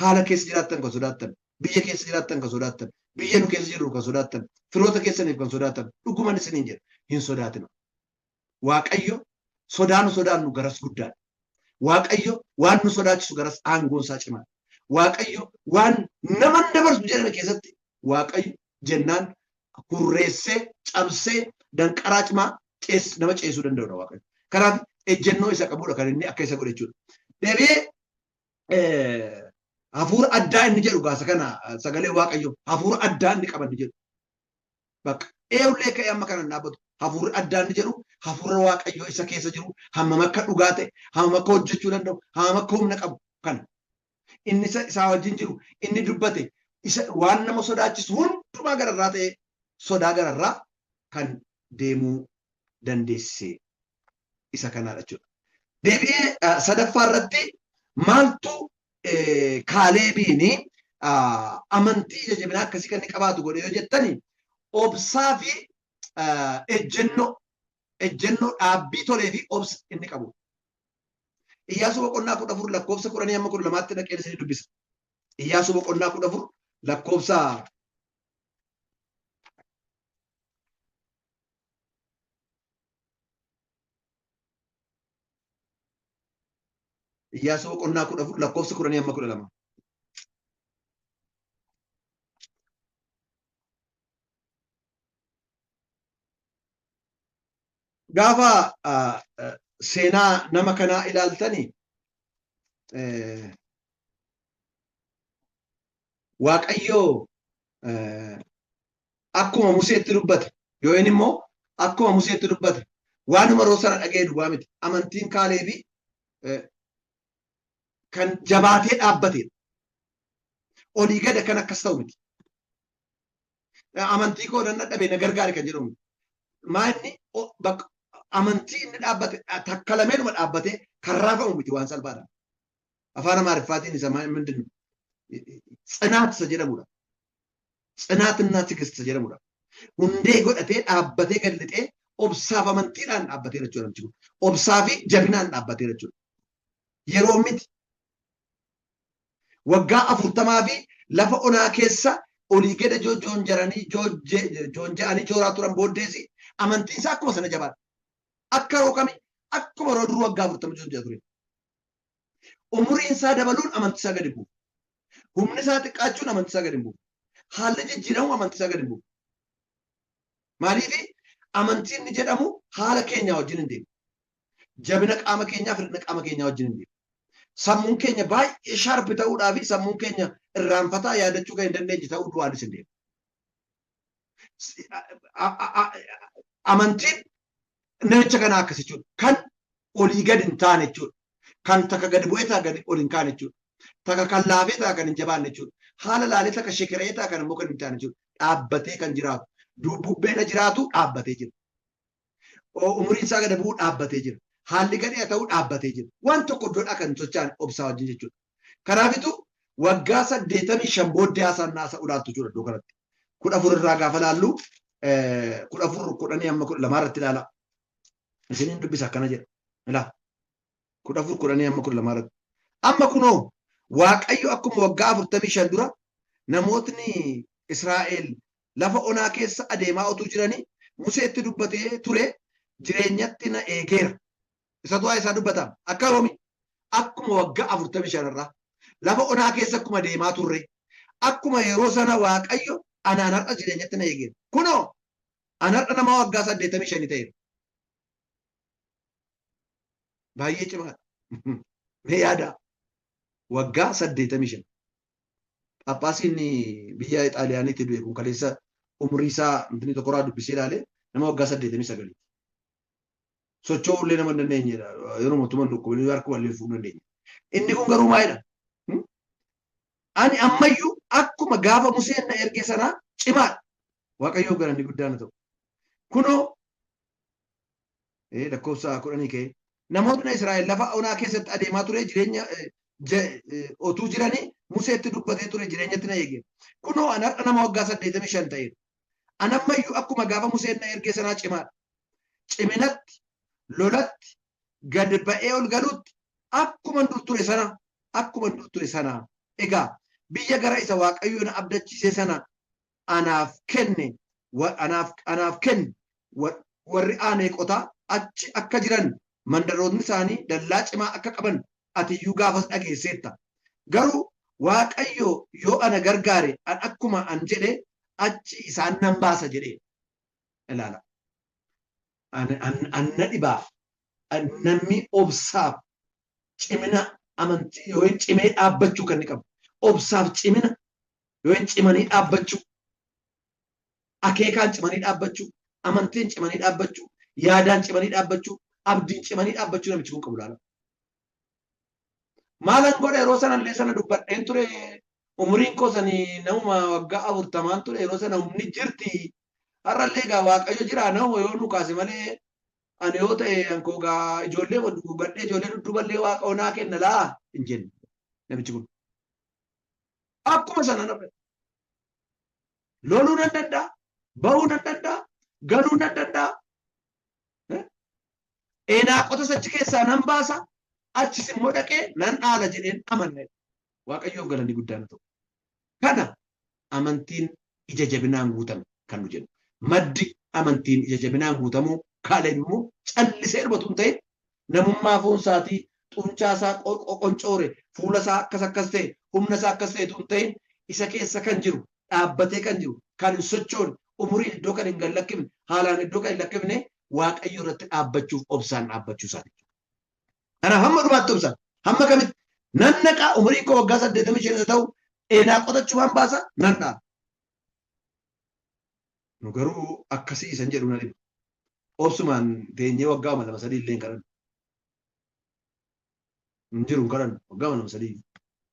Haala keessa jiraattan kan sodaattan, biyya keessa jiraattan kan sodaattan, biyya nu keessa jirru kan sodaattan, firoota keessaniif kan sodaattan, dhuguman isiniin jedha hin sodaatina. Waaqayyo sodaa nu sodaannu garas guddaadha. Waaqayyo waan nu sodaachisu garas aangoon isaa cimaadha. Waaqayyo waan nama hin dabarsu jedhame keessatti Waaqayyo jennaan hurreessee cabsee danqaraa cimaa nama ceesuu danda'udha Waaqayyo. Kanaaf ejjennoo isa qabudha kan inni akka isa godhe jechuudha. Deebi'ee hafuura addaa inni jedhu gaasa kana sagalee Waaqayyo hafuura addaa inni qaban jedhu. Bakka eewlee ka'ee amma kana dhaabbatu hafuurri addaa inni jedhu hafuura Waaqayyoo isa keessa jiru hammam akka dhugaa ta'e hammam akka hojjechuu danda'u hammam akka humna qabu kana. Inni isaa wajjin jiru inni dubbate isa waan nama sodaachisu hundumaa gararraa ta'e sodaa gararraa kan deemuu dandeessise isa kanaadha jechuudha. Deebi'ee sadaffaa irratti maaltu Kaaleebiin amantii ija jabinaa akkasii kan inni qabaatu godhe yoo jettani obsaa fi ejjennoo ejjennoo dhaabbii tolee fi obsa inni qabu. Iyyaasuu boqonnaa 14 lakkoofsa 10 hamma 12tti dhaqeen isinii dubbisa. Iyyaasuu boqonnaa 14 lakkoofsa Iyyaasuu boqonnaa 14 lakkoofsa 10 hamma 12. Gaafa seenaa nama kanaa ilaaltani Waaqayyo akkuma Museetti dubbate yoo inni immoo akkuma Museetti dubbate waanuma yeroo sana dhaga'e duwwaa miti. Amantiin Kaaleebi kan jabaatee dhaabbatedha. Olii gad kan akkas ta'u miti. Amantii koo nan dadhabe na gargaari kan jedhamu miti. Maa inni bakka amantii inni dhaabbate takka lameenuma dhaabbatee kan raafamu miti waan salphaadha. Afaan Amaariffaatiin isa mindin tsinaat isa jedhamudha. Tsinaatinaa tigist isa jedhamudha. Hundee godhatee dhaabbatee gad lixee obsaaf amantiidhaan dhaabbatee jechuudha namtichi kun. Obsaa fi jabinaan dhaabbatee jechuudha. Yeroo miti. Waggaa 40 fi lafa onaa keessa olii gada joonja'anii jooraa turan booddeesi amantiin isaa akkuma sana jabaadha. Akka yeroo kamii akkuma yeroo duruu waggaa 40 joonja'a ture. Umuriin isaa dabaluun amantii isaa gadi bu'u. Humni isaa xiqqaachuun amantii isaa gadi bu'u. Haalli jijjiiramu amantii isaa gadi bu'u. Maaliif amantiin inni jedhamu haala keenyaa wajjin hin deemu. Jabina qaama keenyaa fi hir'ina qaama keenyaa wajjin hin deemu. Sammuun keenya baay'ee sharp ta'uudhaa fi sammuun keenya irraanfataa yaadachuu kan hin dandeenye ta'uu du'aanis hin deemu. Amantiin namicha kanaa akkas jechuudha. Kan olii gadi hin taane jechuudha. Kan takka gadi bu'ee takka gadi ol hin kaane jechuudha. Takka kan laafee takka kan hin jabaanne jechuudha. Haala laalee takka shekera'ee takka kan immoo kan hin taane jechuudha. Dhaabbatee kan jiraatu. Bubbeen jiraatu dhaabbatee jira. Umuriin isaa gadi bu'uu dhaabbatee jira. Haalli gadhee ta'uu dhaabbatee jira. Waan tokko iddoodhaa kan socho'an obsaa wajjin jechuudha. Kanaafitu waggaa 85 booddee haasaan naasa ulaaltu jechuudha iddoo kanatti. 14 irraa gaafa laallu 14 10 amma 12 irratti ilaala. Isiniin dubbisa akkana jedha. Ilaa 14 10 amma 12 irratti. Amma kunoo Waaqayyo akkuma waggaa 45 dura namootni Israa'el lafa onaa keessa adeemaa otuu jiranii Museetti dubbatee ture jireenyatti na eegeera. Isatu waa'ee isaa dubbata. Akka yoomi? Akkuma waggaa 45 irraa lafa onaa keessa akkuma deemaa turre akkuma yeroo sana Waaqayyo anaan har'a jireenyatti na eegeera. Kunoo an har'a nama waggaa 85 ta'eera. Baay'ee cimaadha. Mee yaada waggaa 85. Phaaphaasiin biyya Xaaliyaaniitti du'e kun kaleessa umurii isaa inni tokkorraa dubbisee ilaale nama waggaa 89. Socho'uu illee nama hin dandeenyedha. Yeroo mootummaan dhukkubanii harkuma illee fuudhuu dandeenya. Inni kun garuu maalidha? Ani ammayyuu akkuma gaafa Museen na erge sanaa cimaadha. Waaqayyoof galanni guddaan haa ta'u. Kunoo lakkoofsa 10 ka'ee namootni Israa'el lafa onaa keessatti adeemaa ture jireenya otuu jiranii Museetti dubbatee ture jireenyatti na eege. Kunoo an har'a nama waggaa 85 ta'eera. An ammayyuu akkuma gaafa Museen na ergee sanaa cimaadha. Ciminatti, lolatti, gad ba'ee ol galuutti akkuma dur ture sana akkuma dur ture sana. Egaa biyya gara isa Waaqayyo na abdachiisee sana anaaf kenne anaaf kenne warri Aaneeqotaa achi akka jiran mandarootni isaanii dallaa cimaa akka qaban ati iyyuu gaafas dhageesseetta. Garuu Waaqayyo yoo ana gargaare an akkuma an jedhe achi isaan nan baasa jedhee. Ilaala. An na dhibaa. Namni obsaaf cimina amantii yoo hin cimee dhaabbachuu kan inni qabu. Obsaaf cimina yoo hin cimanii dhaabbachuu. Akeekaan cimanii dhaabbachuu, amantiin cimanii dhaabbachuu, yaadaan cimanii dhaabbachuu, abdiin cimanii dhaabbachuu namichi kun qabu laala. Maalan godha yeroo sana illee sana dubbadheen ture umuriin koo sanii namuma waggaa 40 ture yeroo sana humni jirti. Har'allee egaa Waaqayyo jira namuma yoo nu kaase malee ani yoo ta'e ankoo gaa ijoollee duguugadhee ijoollee dudduuballee waaqa onaa kenna laa hin jenne namichi kun. Akkuma sana nama loluu nan danda'a, bahuu nan danda'a, galuu nan danda'a. Eenaaqotas achi keessaa nan baasa, achis immoo dhaqee nan dhaala jedheen amana. Waaqayyoof galanni guddaan haa ta'u. Kana amantiin ija jabinaan guutame kan nu jennu. Maddi amantiin ija jabinaan guutamuu Kaaleb immoo callisee dhumatu hin ta'in namummaa foon isaatii xuncaa isaa qoncoore fuula isaa akkas akkas ta'e humna isaa akkas ta'etu hin ta'in isa keessa kan jiru dhaabbatee kan jiru kan hin sochoone umuriin iddoo kan hin gallakkifne haalaan iddoo kan hin lakkifne Waaqayyo irratti dhaabbachuuf obsaan dhaabbachuu isaati. Kanaaf hamma dhumaatti obsaan hamma kamitti nan naqaa umuriin koo waggaa 85 isa ta'u eenaa qotachuu waan baasa nan dhaaba. Nu garuu akkasii isan jedhu na dhiba. Obsumaan teenyee waggaa 2 3 illee hin kadhannu. Hin jiru hin kadhannu waggaa 2 3.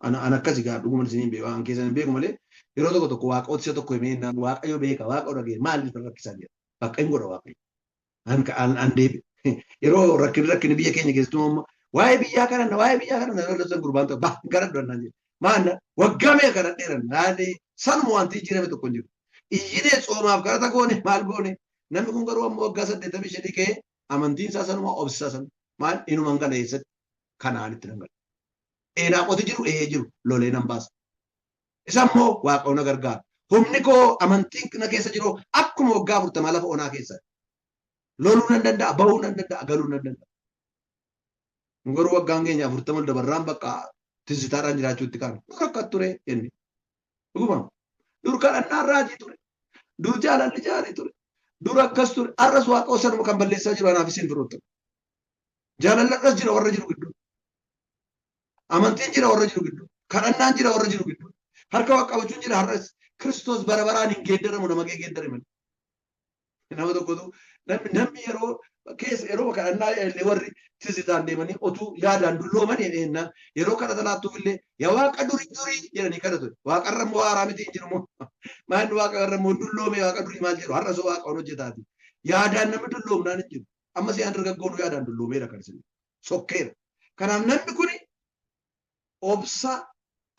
Ana akkasi gaa dhuguma isiniin beeku an keessan hin beeku malee yeroo tokko tokko waaqooti isa tokko himee naan waaqayyo beeka waaqa dhagee maal isa rakkisaa jedha. Bakka hin godha waaqayyo. An deebi yeroo rakkinni rakkinni biyya keenya keessattuu amma waa'ee biyyaa kana waa'ee biyyaa kana yeroo labsan gurbaan tokko bah hin kadhadhu annaan jedhe. Maal waggaa meeqa kadhadheeran haali sanuma wanti jijjiirame tokko hin jiru. Iyyinee tsoomaaf kadhata goone maal goone namni kun garuu amma waggaa 85 ka'ee amantiin isaa sanuma obsi isaa sanuma maal inuma hin gala eessatti kanaanitti nan gala. Eenaaqoti jiru, ee jiru, lolee nan baasa. Isa immoo Waaqayyo na gargaara. Humni koo amantiin na keessa jiru akkuma waggaa 40 lafa onaa keessa. Loluu nan danda'a, bahuu nan danda'a, galuu nan danda'a. Nu garuu waggaan keenya 40 ol dabarraan bakka tizitaadhaan jiraachuutti kaana. Dur akkas ture jenne. Dhuguma. Dur kadhannaan raajii ture. Dur jaalalli jaarii ture. Dur akkas ture. Har'as Waaqayyo sanuma kan balleessaa jiru anaaf isin firoottan. Jaalalli har'as jira warra jiru gidduu. Amantiin jira warra jiru gidduu. Kadhannaan jira warra jiru gidduu. Harka waaqa qabachuun jira har'as. Kiristoos bara baraan hin geeddaramu nama kee geeddare malee. Nama tokkotu namni yeroo keessa yeroo kadhannaa illee warri tizitaan deemanii otuu yaadaan dullooman jennaan yeroo kadhata laattuuf illee yaa waaqa durii durii jedhanii kadhatu. Waaqarra immoo haaraa miti hin jiru moo maal waaqarra immoo dulloome waaqa durii maal jedhu har'a soo waaqa hojjetaati. Yaadaan namni dulloomnaan hin jiru. Amma si'aan dargaggoon yaadaan dulloomeera kan isin sokkeera. Kanaaf namni kuni obsa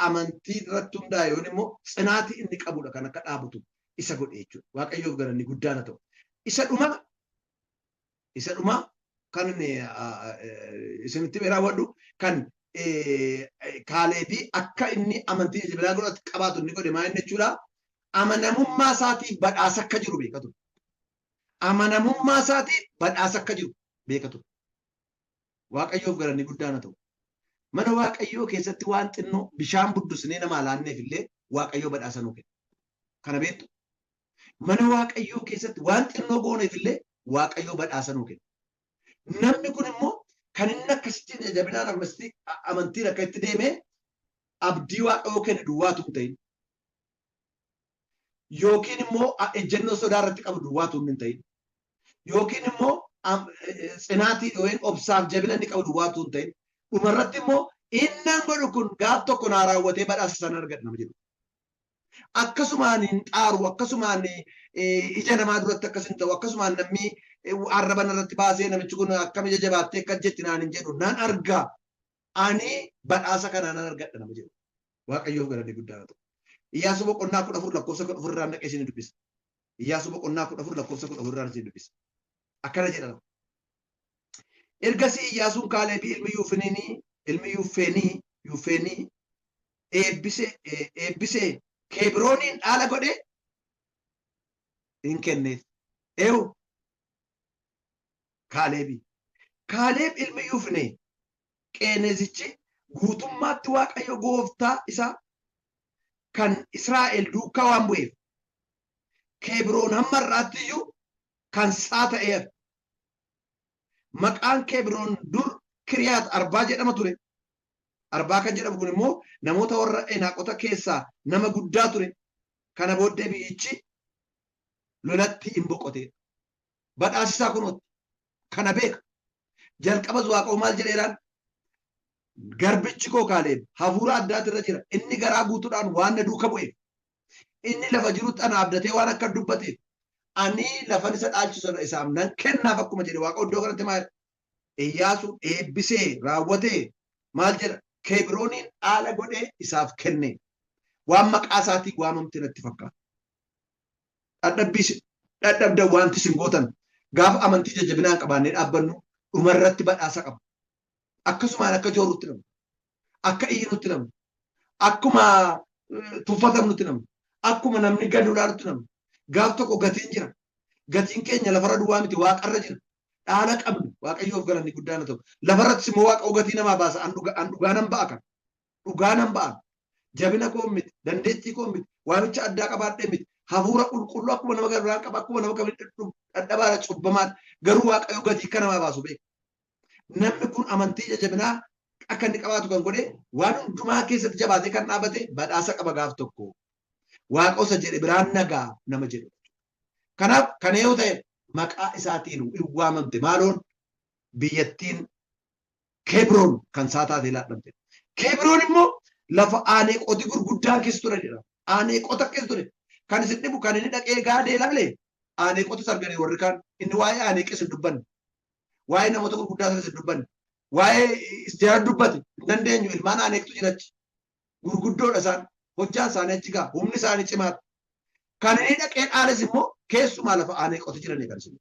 amantii irratti hundaa'e yoon immoo tsinaatii inni qabudha kan akka dhaabatu isa godhe jechuudha. Waaqayyoof galanni guddaan haa ta'u. Isa dhuma kan inni isinitti raawwadhu kan Kaaleebii akka inni amantii jajjabinaa godhatu qabaatu inni godhe maal jechuudha. Amanamummaa isaatiif badhaasa akka jiru beeka ture. Amanamummaa isaatiif badhaasa akka jiru beeka ture. Waaqayyoof galanni guddaan haa ta'u. Mana Waaqayyoo keessatti waan xinnoo bishaan buddusnee namaa laanneef illee Waaqayyoo badhaasa nuu kenna. Kana beektu? Mana Waaqayyoo keessatti waan xinnoo gooneef illee Waaqayyoo badhaasa nuu kenna. Namni kun immoo kan inni akkasitti jajjabinaan akkasitti amantiin akka itti deemee abdii Waaqayyoo kenne duwwaatu hin ta'in. Yookiin immoo ejjennoo sodaa irratti qabu duwwaatu hin ta'in. Yookiin immoo tsinaatii yookiin obsaaf jabina inni qabu duwwaatu hin ta'in. Dhumarratti immoo innan godhu kun gaaf tokko naa raawwatee badhaasa sana argadha nama jedhu. Akkasumaan hin xaaru, akkasumaan ija namaa duratti akkas hin ta'u, akkasumaan namni arraba narratti baasee namichi kun akkam ija jabaattee akkas jetti naan hin jedhu nan arga. Ani badhaasa kanaa nan argadha nama jedhu. Waaqayyoof galanni guddaan haa ta'u. Iyyaasuu boqonnaa 14 lakkoofsa 14 irraan dhaqee isin dubbisa. Iyyaasuu boqonnaa 14 lakkoofsa 14 irraan isin dubbisa. Akkana jedha. Ergasii Iyyaasuun Kaalebii ilmi Yuufinii ilmi Yuufeenii eebbisee Keebrooniin dhaala godhee hin kenneef. Eewu Kaalebii. Kaaleeb ilmi Yuufinee Qeenezichi guutummaatti Waaqayyo gooftaa isaa kan Israa'el duukaa waan bu'eef Keebroon hamma har'aatti iyyuu kan isaa ta'eera. Maqaan Keebroon dur Kiriyaat Arbaa jedhama ture. Arbaa kan jedhamu kun immoo namoota warra Enaaqota keessaa nama guddaa ture. Kana booddee biyyichi lolatti hin boqote. Badhaasisaa kunooti. Kana beeka. Jalqabas Waaqayyo maal jedheeraan? Garbichi koo Kaaleeb hafuura addaatu irra jira. Inni garaa guutuudhaan waan na duuka bu'eef. Inni lafa jirutti ana abdatee waan akka dubbateef. Ani lafan isa dhaalchisu sana isaaf nan kennaaf akkuma jedhe Waaqa iddoo kanatti maal? Iyyaasuun eebbisee raawwatee maal jedha? Keebrooniin dhaala godhee isaaf kenne. Waan maqaa isaatiin waamamte natti fakkaata. Dhadhabbii dhadhabdan wanti isin gootan gaafa amantii jajjabinaan qabaannee dhaabbannu dhumarratti badhaasa qaba. Akkasumaan akka joorrutti namni. Akka iyyinutti namni. Akkuma tuffatamnutti namni. Akkuma namni gadi ilaalutti namni. Gaaf tokko gatiin jira. Gatiin keenya lafarra duwwaa miti waaqarra jira. Dhaala qabna. Waaqayyoof galanni guddaan haa ta'u. Lafarrattis immoo Waaqa gatii namaa baasa. An dhugaa nan ba'a kan. Dhugaa nan ba'a. Jabina koo miti. Dandeettii koo miti. Waamicha addaa qabaadhee miti. Hafuura qulqulluu akkuma nama garaan qaba. Akkuma nama kamii dhadhabaadha cubbamaadha. Garuu Waaqayyo gatii akka namaa baasu beeka. Namni kun amantii jajjabinaa akka inni qabaatu kan godhe waan hundumaa keessatti jabaatee kan dhaabate badhaasa qaba gaaf tokko. Waaqa osa jedhe biraan nagaa nama jedhu. Kanaaf kana yoo ta'e maqaa isaatiin hin waamamte maaloon biyyattiin Keebroon kan isaa taatee laadhamte. Keebroon immoo lafa aaneeqoti gurguddaan keessa ture jedha. Aaneeqota keessa ture. Kan isin dhibu kan inni dhaqee gaadee ilaale aaneeqotas arganii warri kaan inni waa'ee aaneeqis hin dubbanne. Waa'ee namoota gurguddaa sanas hin dubbanne. Waa'ee jara dubbate hin dandeenyu ilmaan aaneeqtu jira achi. Gurguddoodha isaan. Hojjaan isaanii achi ga'a. Humni isaanii cimaadha. Kan inni dhaqee dhaales immoo keessumaa lafa aaneeqota jiranii kan isin.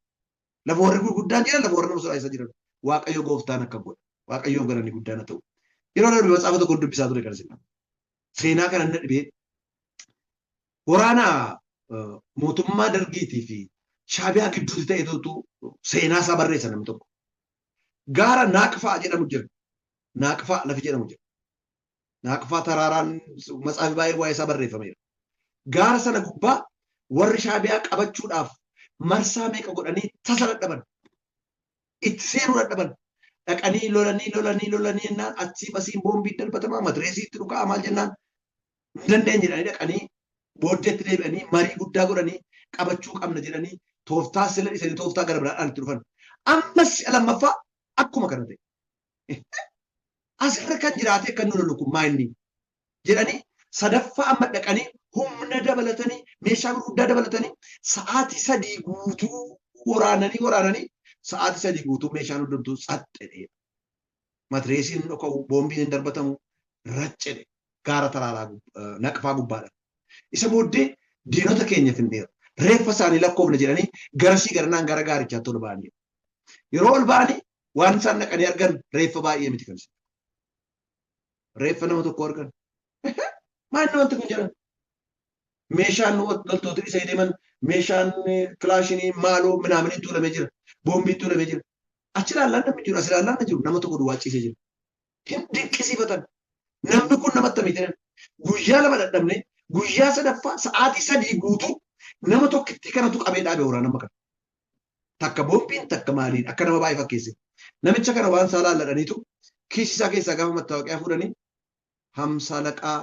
Lafa warri gurguddaan jiran lafa warri nama sodaachisaa jiran. Waaqayyo gooftaan akka godha. Waaqayyoof galanni guddaan haa ta'u. Yeroo darbe matsaafa tokko dubbisaa ture kan isin. Seenaa kana na dhibee waraana mootummaa dargiitii fi Shaabiyaa gidduutti ta'etu seenaa isaa barreessa namni tokko. Gaara Naaqfaa jedhamu jira. Naaqfaa lafi jedhamu jira. Naaqfaa taraaraan matsaafi baay'ee waa'ee isaa barreeffameera. Gaara sana gubbaa warri Shaabiyaa qabachuudhaaf marsaa meeqa godhanii tasa dadhaban. Itti seenuu dadhaban. Dhaqanii lolanii lolanii lolanii jennaan achii basiin boombii darbatamaa matireesii itti dhuka'a maal jennaan hin dandeenye jedhanii dhaqanii booddeetti deebi'anii marii guddaa godhanii qabachuu qabna jedhanii tooftaa sila dhiisanii tooftaa gara biraadhaan itti dhufan. Ammas si'a lammaffaa akkuma kana ta'e. Asirra kan jiraatee kan nu lolu kun maa inni jedhanii sadaffaa amma dhaqanii humna dabalatanii meeshaa gurguddaa dabalatanii sa'aatii 3 guutuu waraananii waraananii sa'aatii 3 guutuu meeshaan hundumtuu tsaxxedhe. Matireesiin hin dhoka'u, boombiin hin darbatamu, raccedhe gaara taraaraa naqfaa gubbaadha. Isa booddee diinota keenya finneera. Reeffa isaanii lakkoofna jedhanii garasii garanaan gara gaarichaatti ol ba'anii. Yeroo ol ba'anii waan isaan dhaqanii argan reeffa baay'ee miti kan isaan. Reeffa nama tokko argan. Maal inni wanti kun jedhan? Meeshaan loltoota isa deeman meeshaan kilaashinii maaloo minaaminiin tuulamee jira. Boombiin tuulamee jira. Achi ilaallaan namni jiru as ilaallaan jiru nama tokko duwwaa ciisee jira. Hin dinqisiifatan. Namni kun nama akkamii jedhan? Guyyaa lama dadhabne guyyaa sadaffaa sa'aatii 3 guutuu nama tokkittii kanatu qabee dhaabe waraana kana. Takka boombiin takka maaliin akka nama baay'ee fakkeesse. Namicha kana waan isaa laalladhaniitu kiisii isaa keessaa gaafa mattaawoqiyaa fuudhanii Hamsa Alaqaa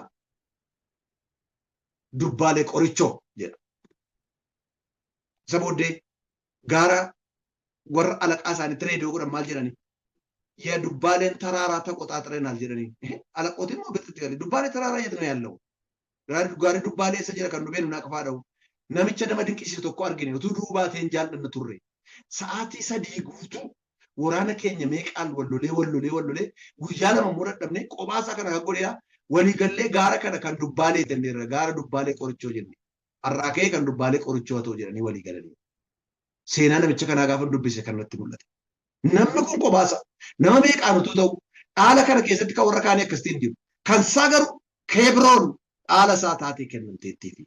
Dubbaalee Qorichoo jedha. Isa booddee gaara warra alaqaa isaaniitti reediyoo godhan maal jedhanii? Yaa Dubbaaleen taraaraa taqoxaaxirenaal jedhanii. Alaqootiin immoo birxitti galee Dubbaalee taraaraa የት ነው ያለው? Gaarri Dubbaalee eessa jira kan nu beeknu naaqafaa dha'u. Namicha nama dinqisiisu tokko argine utuu du'uu baateen jaallanna turre. Sa'aatii 3 guutuu waraana keenya meeqaan wal lolee wal lolee wal lolee guyyaa lama immoo dadhabne kophaa isaa kana kan godheera waliigallee gaara kana kan Dubbaalee jenneerra gaara Dubbaalee Qorichoo jenne. Har'aa ka'ee kan Dubbaalee Qorichoo haa ta'u jedhanii walii galanii. Seenaa namicha kanaa gaafa dubbise kan natti mul'ate. Namni kun kophaa nama meeqaan utuu ta'u dhaala kana keessatti kan warra kaanii akkasitti hin jiru. Kan isaa garuu Kebroon dhaala isaa taatee kennamteettiifi.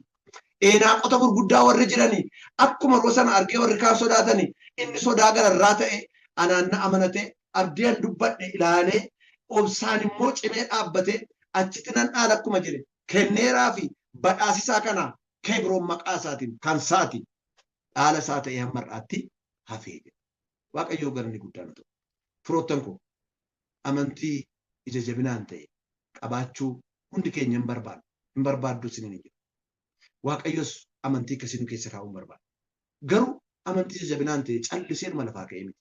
Eenaaqota gurguddaa warri jiranii akkuma yeroo sana argee warri kaan sodaatanii inni sodaa gararraa ta'e anaan na amanatee abdii an dubbadhe ilaalee obsaan immoo cimee dhaabbatee achitti nan dhaala akkuma jedhe kenneeraa fi badhaasisaa kana Kebroon maqaa isaatiin kan isaati dhaala isaa ta'ee hamma har'aatti hafee jedha. Waaqayyoo galanni guddaan haa ta'u. Firoottan koo amantii ija jabinaan ta'e qabaachuu hundi keenya hin barbaannu. Hin barbaaddu isiniin hin jedhu. Waaqayyos amantii akkasii nu keessa kaa'uu hin barbaadu. Garuu amantii ija jabinaan ta'e calliseedhuma lafaa ka'ee miti.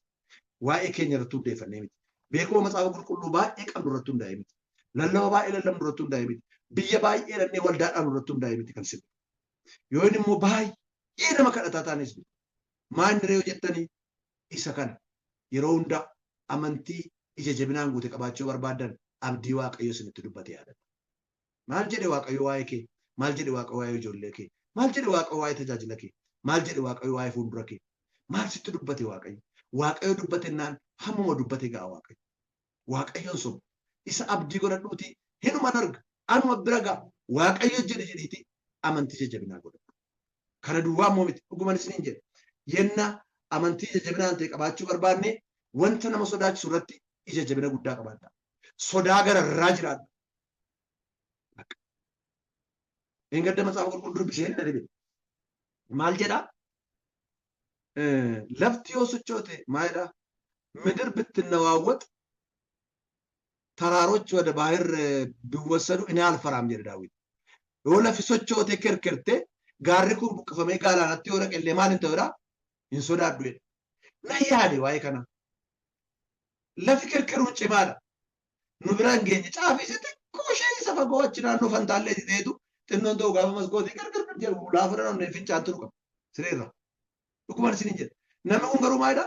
Waa'ee keenya irratti hundeeffannee miti. Beekuma macaafa qulqulluu baay'ee qabnu irratti hundaa'ee miti. Lallaba baay'ee lallabnu irratti hundaa'ee miti. Biyya baay'ee dhannee waldaadhaan irratti hundaa'ee miti kan sirbu. Yoo inni immoo baay'ee nama kadhataa taanes miti. Maal ree jettanii isa kana yeroo hundaa amantii ija jabinaan guute qabaachuu barbaaddan abdii Waaqayyo isinitti dubbate yaadadha. Maal jedhe Waaqayyo waa'ee kee? Maal jedhe Waaqayyo waa'ee ijoollee kee? Maal jedhe Waaqayyo waa'ee tajaajila kee? Maal jedhe Waaqayyo waa'ee fuuldura kee? Maal sitti dubbate Waaqayyo? Waaqayyo dubbatennaan hammuma dubbate ga'a Waaqayyo. Waaqayyoon sobu. Isa abdii godhadhuutii hinuman arga. Anuma bira ga'a. Waaqayyo jedhe jedhiitii amantii jajjabinaa godhadhu. Kana duwwaa immoo miti. Dhuguman isiniin jedha. Yenna amantii ija jabinaan ta'e qabaachuu barbaanne wanta nama sodaachisu irratti ija jabina guddaa qabaadha. Sodaa gararraa jiraadha. Engadda macaafa qulqulluu dubbisee hin dhibe. Maal jedha? Lafti yoo sochoote maal jedha? ምድር ብትነዋወጥ ተራሮች ወደ ባህር ቢወሰዱ እኔ አልፈራም jedhe Daawit. Yoo lafi sochootee kirkirte gaarri kun buqqifamee galaanatti yoo dhaqellee maal hin ta'udha? Hin sodaadhu jedhe. Na yaade waa'ee kana. Lafi kirkiruun cimaadha. Nu bira hin geenye caafii isa xiqqoo ishee isa fagoo achi naannoo fantaallee ta'eetu xinnoon ta'u gaafa maskootii kirkir jedhu laafa dhanne fincaantu nu qaba. Sireerra. Dhugumaan isiniin jedha. Namni kun garuu maalidha?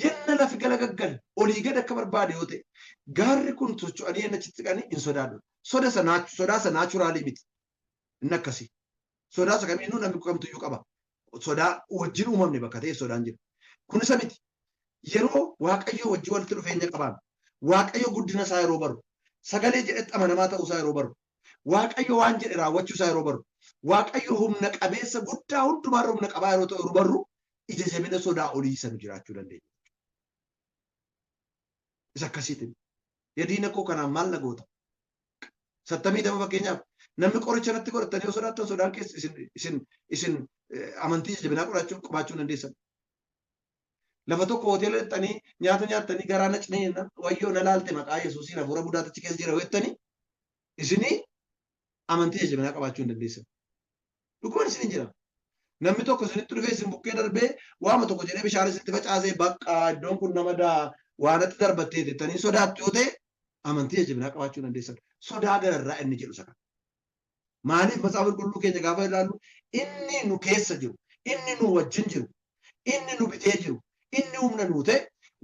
Yenna lafi galagaggale olii gad akka barbaade yoo ta'e gaarri kun socho'anii yenna achitti siqanii hin sodaadhu. Soda isa sodaa isa naachuraalii miti. Inni akkasii. Sodaa isa kamiinuu namni kamtuyyuu qaba. Sodaa wajjin uumamne bakka ta'e sodaan jira. Kun isa miti. Yeroo Waaqayyo wajjin walitti dhufeenya qabaannu, Waaqayyo guddina isaa yeroo baru, Sagalee jedhetti amanamaa ta'uusaa yeroo barru, Waaqayyo waan jedhe raawwachuusaa yeroo barru, Waaqayyo humna qabeessa guddaa hundumaarra humna qabaa yeroo ta'u yeroo barru, ija jabina sodaa olii sana jiraachuu dandeenya. Isa akkasiitiin. Yaa diina koo, kanaan maal na goota? Sattamii dama fakkeenyaaf namni qoricha natti godhatanii yoo sodaattan, sodaan keessa isin amantii ija jabinaa qabaachuu dandeessan. Lafa tokko hoteela dhaqxanii nyaata nyaattanii garaa na cinee, "Wayyoo, na laalte, maqaa Yesuusiin hafuura budaatichi keessa jira" jettanii isinii amantii ija jabinaa qabaachuu hin dandeessan. Dhugumaan isin jira. Namni tokko isinitti dhufee isin bukkee darbee waama tokko jedhee bishaan isinitti facaasee, "Bakka iddoon kun nama daa waan natti darbattee" jettanii sodaattu yoo ta'e, amantii ija jabinaa qabaachuu hin dandeessan. Sodaa gararraa inni jedhu isa kana. Maaliif? Macaafa Qulqulluu keenya gaafa ilaallu, inni nu keessa jiru, inni nu wajjin jiru, inni nu bitee jiru, inni humna nuu ta'e,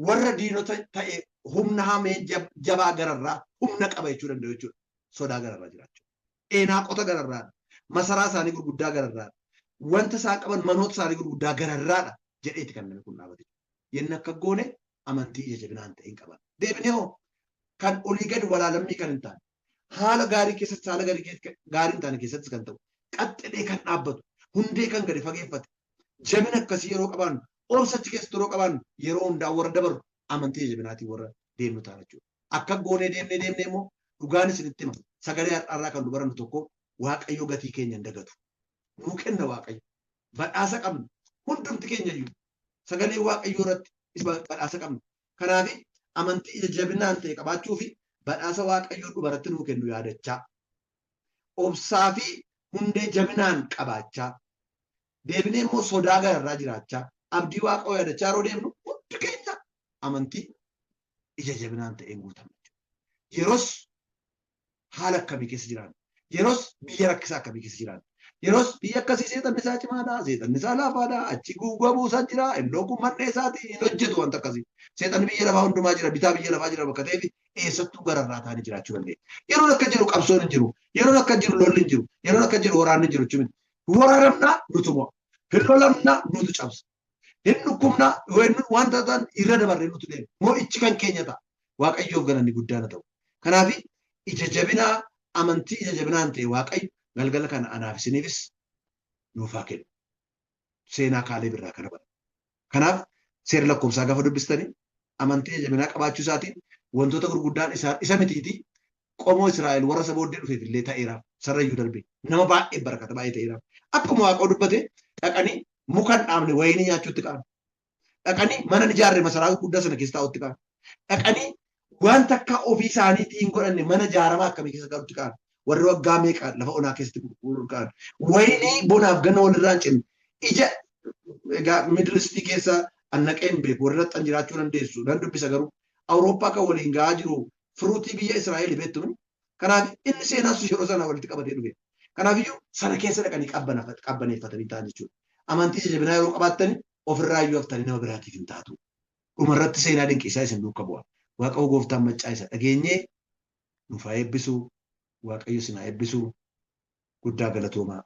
warra diinota ta'e humna hamee jabaa gararraa humna qaba jechuu danda'u jechuudha. Sodaa gararraa jiraachuu. Eenaaqota gararraadha. Masaraa isaanii gurguddaa gararraadha. Wanta isaan qaban, manoota isaanii gurguddaa gararraadha jedheeti kan namni kun dhaabate. Yenni akka goone amantii ija jabinaan ta'e hin qaban. Deebinee hoo kan olii gadi walaalammii kan hin taane, haala gaarii keessatti, haala gaarii hin taane keessattis kan ta'u, qaxxidhee kan dhaabbatu, hundee kan gadi fageeffate, jabina akkasii yeroo qabaannu, obsa achi keessatti yeroo qabaannu, yeroo hundaa warra dabarru, amantii ija jabinaatiin warra deemnu taana jechuudha. Akka goonee deemnee deemnee immoo, dhugaan isinitti hima, sagalee har'aarraa kan nu barannu tokko, Waaqayyo gatii keenya hin dagatu. Nuu kenna Waaqayyo. Badhaasa qabna. Hundumti keenya iyyuu sagalee Waaqayyoo irratti badhaasa qabna. Kanaaf amantii ija jabinaan ta'e qabaachuu fi badhaasa Waaqayyoo dhumarratti nuu kennu yaadachaa, obsaa fi hundee jabinaan qabaachaa, deebinee immoo sodaa gararraa jiraachaa, abdii Waaqayyoo yaadachaa yeroo deemnu, hundi keenya amantii ija jabinaan ta'een guutamna. Yeroos haala akkamii keessa jiraanna? Yeroos biyya rakkisaa akkamii keessa jiraanna? Yeroos biyya akkasii seexanni isaa cimaadha, seexanni isaa laafaadha, achi guugaa buusaa jira, iddoo kun man'ee isaati hin hojjetu wanta akkasii. Seexanni biyya lafaa hundumaa jira, bitaa biyya lafaa jira bakka ta'eef, eessattuu gararraa ta'anii jiraachuu dandeenya. Yeroon akka jiru qabsoon hin jiru, yeroon akka jiru lolli hin jiru, yeroon akka jiru waraanni hin jiru jechuun waraanamnaa nutu mo'a, hin lolamnaa nutu cabsa, hin dhukkubnaa wanta ta'an irra dabarree nutu deema. Mo'ichi kan keenya ta'a. Waaqayyoof galanni guddaan haa ta'u. Kanaaf ija jabinaa, amantii ija jabinaan ta'e Waaqayyo galgala kana anaaf isiniifis nuuf haa kennu. Seenaa Kaaleeb irraa kana bara. Kanaaf seera lakkoofsaa gaafa dubbistanii, amantii ija jabinaa qabaachuu isaatiin wantoota gurguddaan isa mitiitii qomoo Israa'el warra isa booddee dhufeef illee ta'eera. Sarrayyuu darbe nama baay'ee barakata baay'ee ta'eera. Akkuma Waaqoo dubbate, dhaqanii muka hin dhaabne wayinii nyaachuutti ka'an. Dhaqanii mana hin ijaarre masaraa gurguddaa sana keessa taa'utti ka'an. Dhaqanii wanta akka ofii isaaniitii hin godhanne mana ijaaramaa akkamii keessa galutti ka'an. Warri waggaa meeqa lafa onaa keessatti ka'an. Wayinii bonaaf ganna walirraa hin cinne. Ija egaa Middle East keessa annaqee hin beeku, warri raxxan jiraachuu dandeessu, nan dubbisa garuu Awurooppaa kan waliin gahaa jiru firuutii biyya Israa'el beektu. Kanaaf inni seenaa sun yeroo sana walitti qabatee dhufe. Kanaaf iyyuu sana keessa dhaqanii qabbaneeffatanii ta'an jechuudha. Amantii ija jabinaa yeroo qabaattani, ofirraa iyyuu haftanii nama biraatiif hin taatu. Dhumarratti seenaa dinqiisaa isin duuka bu'a. Waaqayyo gooftaan maccaa isa dhageenyee nuuf haa eebbisu. Waaqayyo isin haa eebbisu. Guddaa galatoomaa.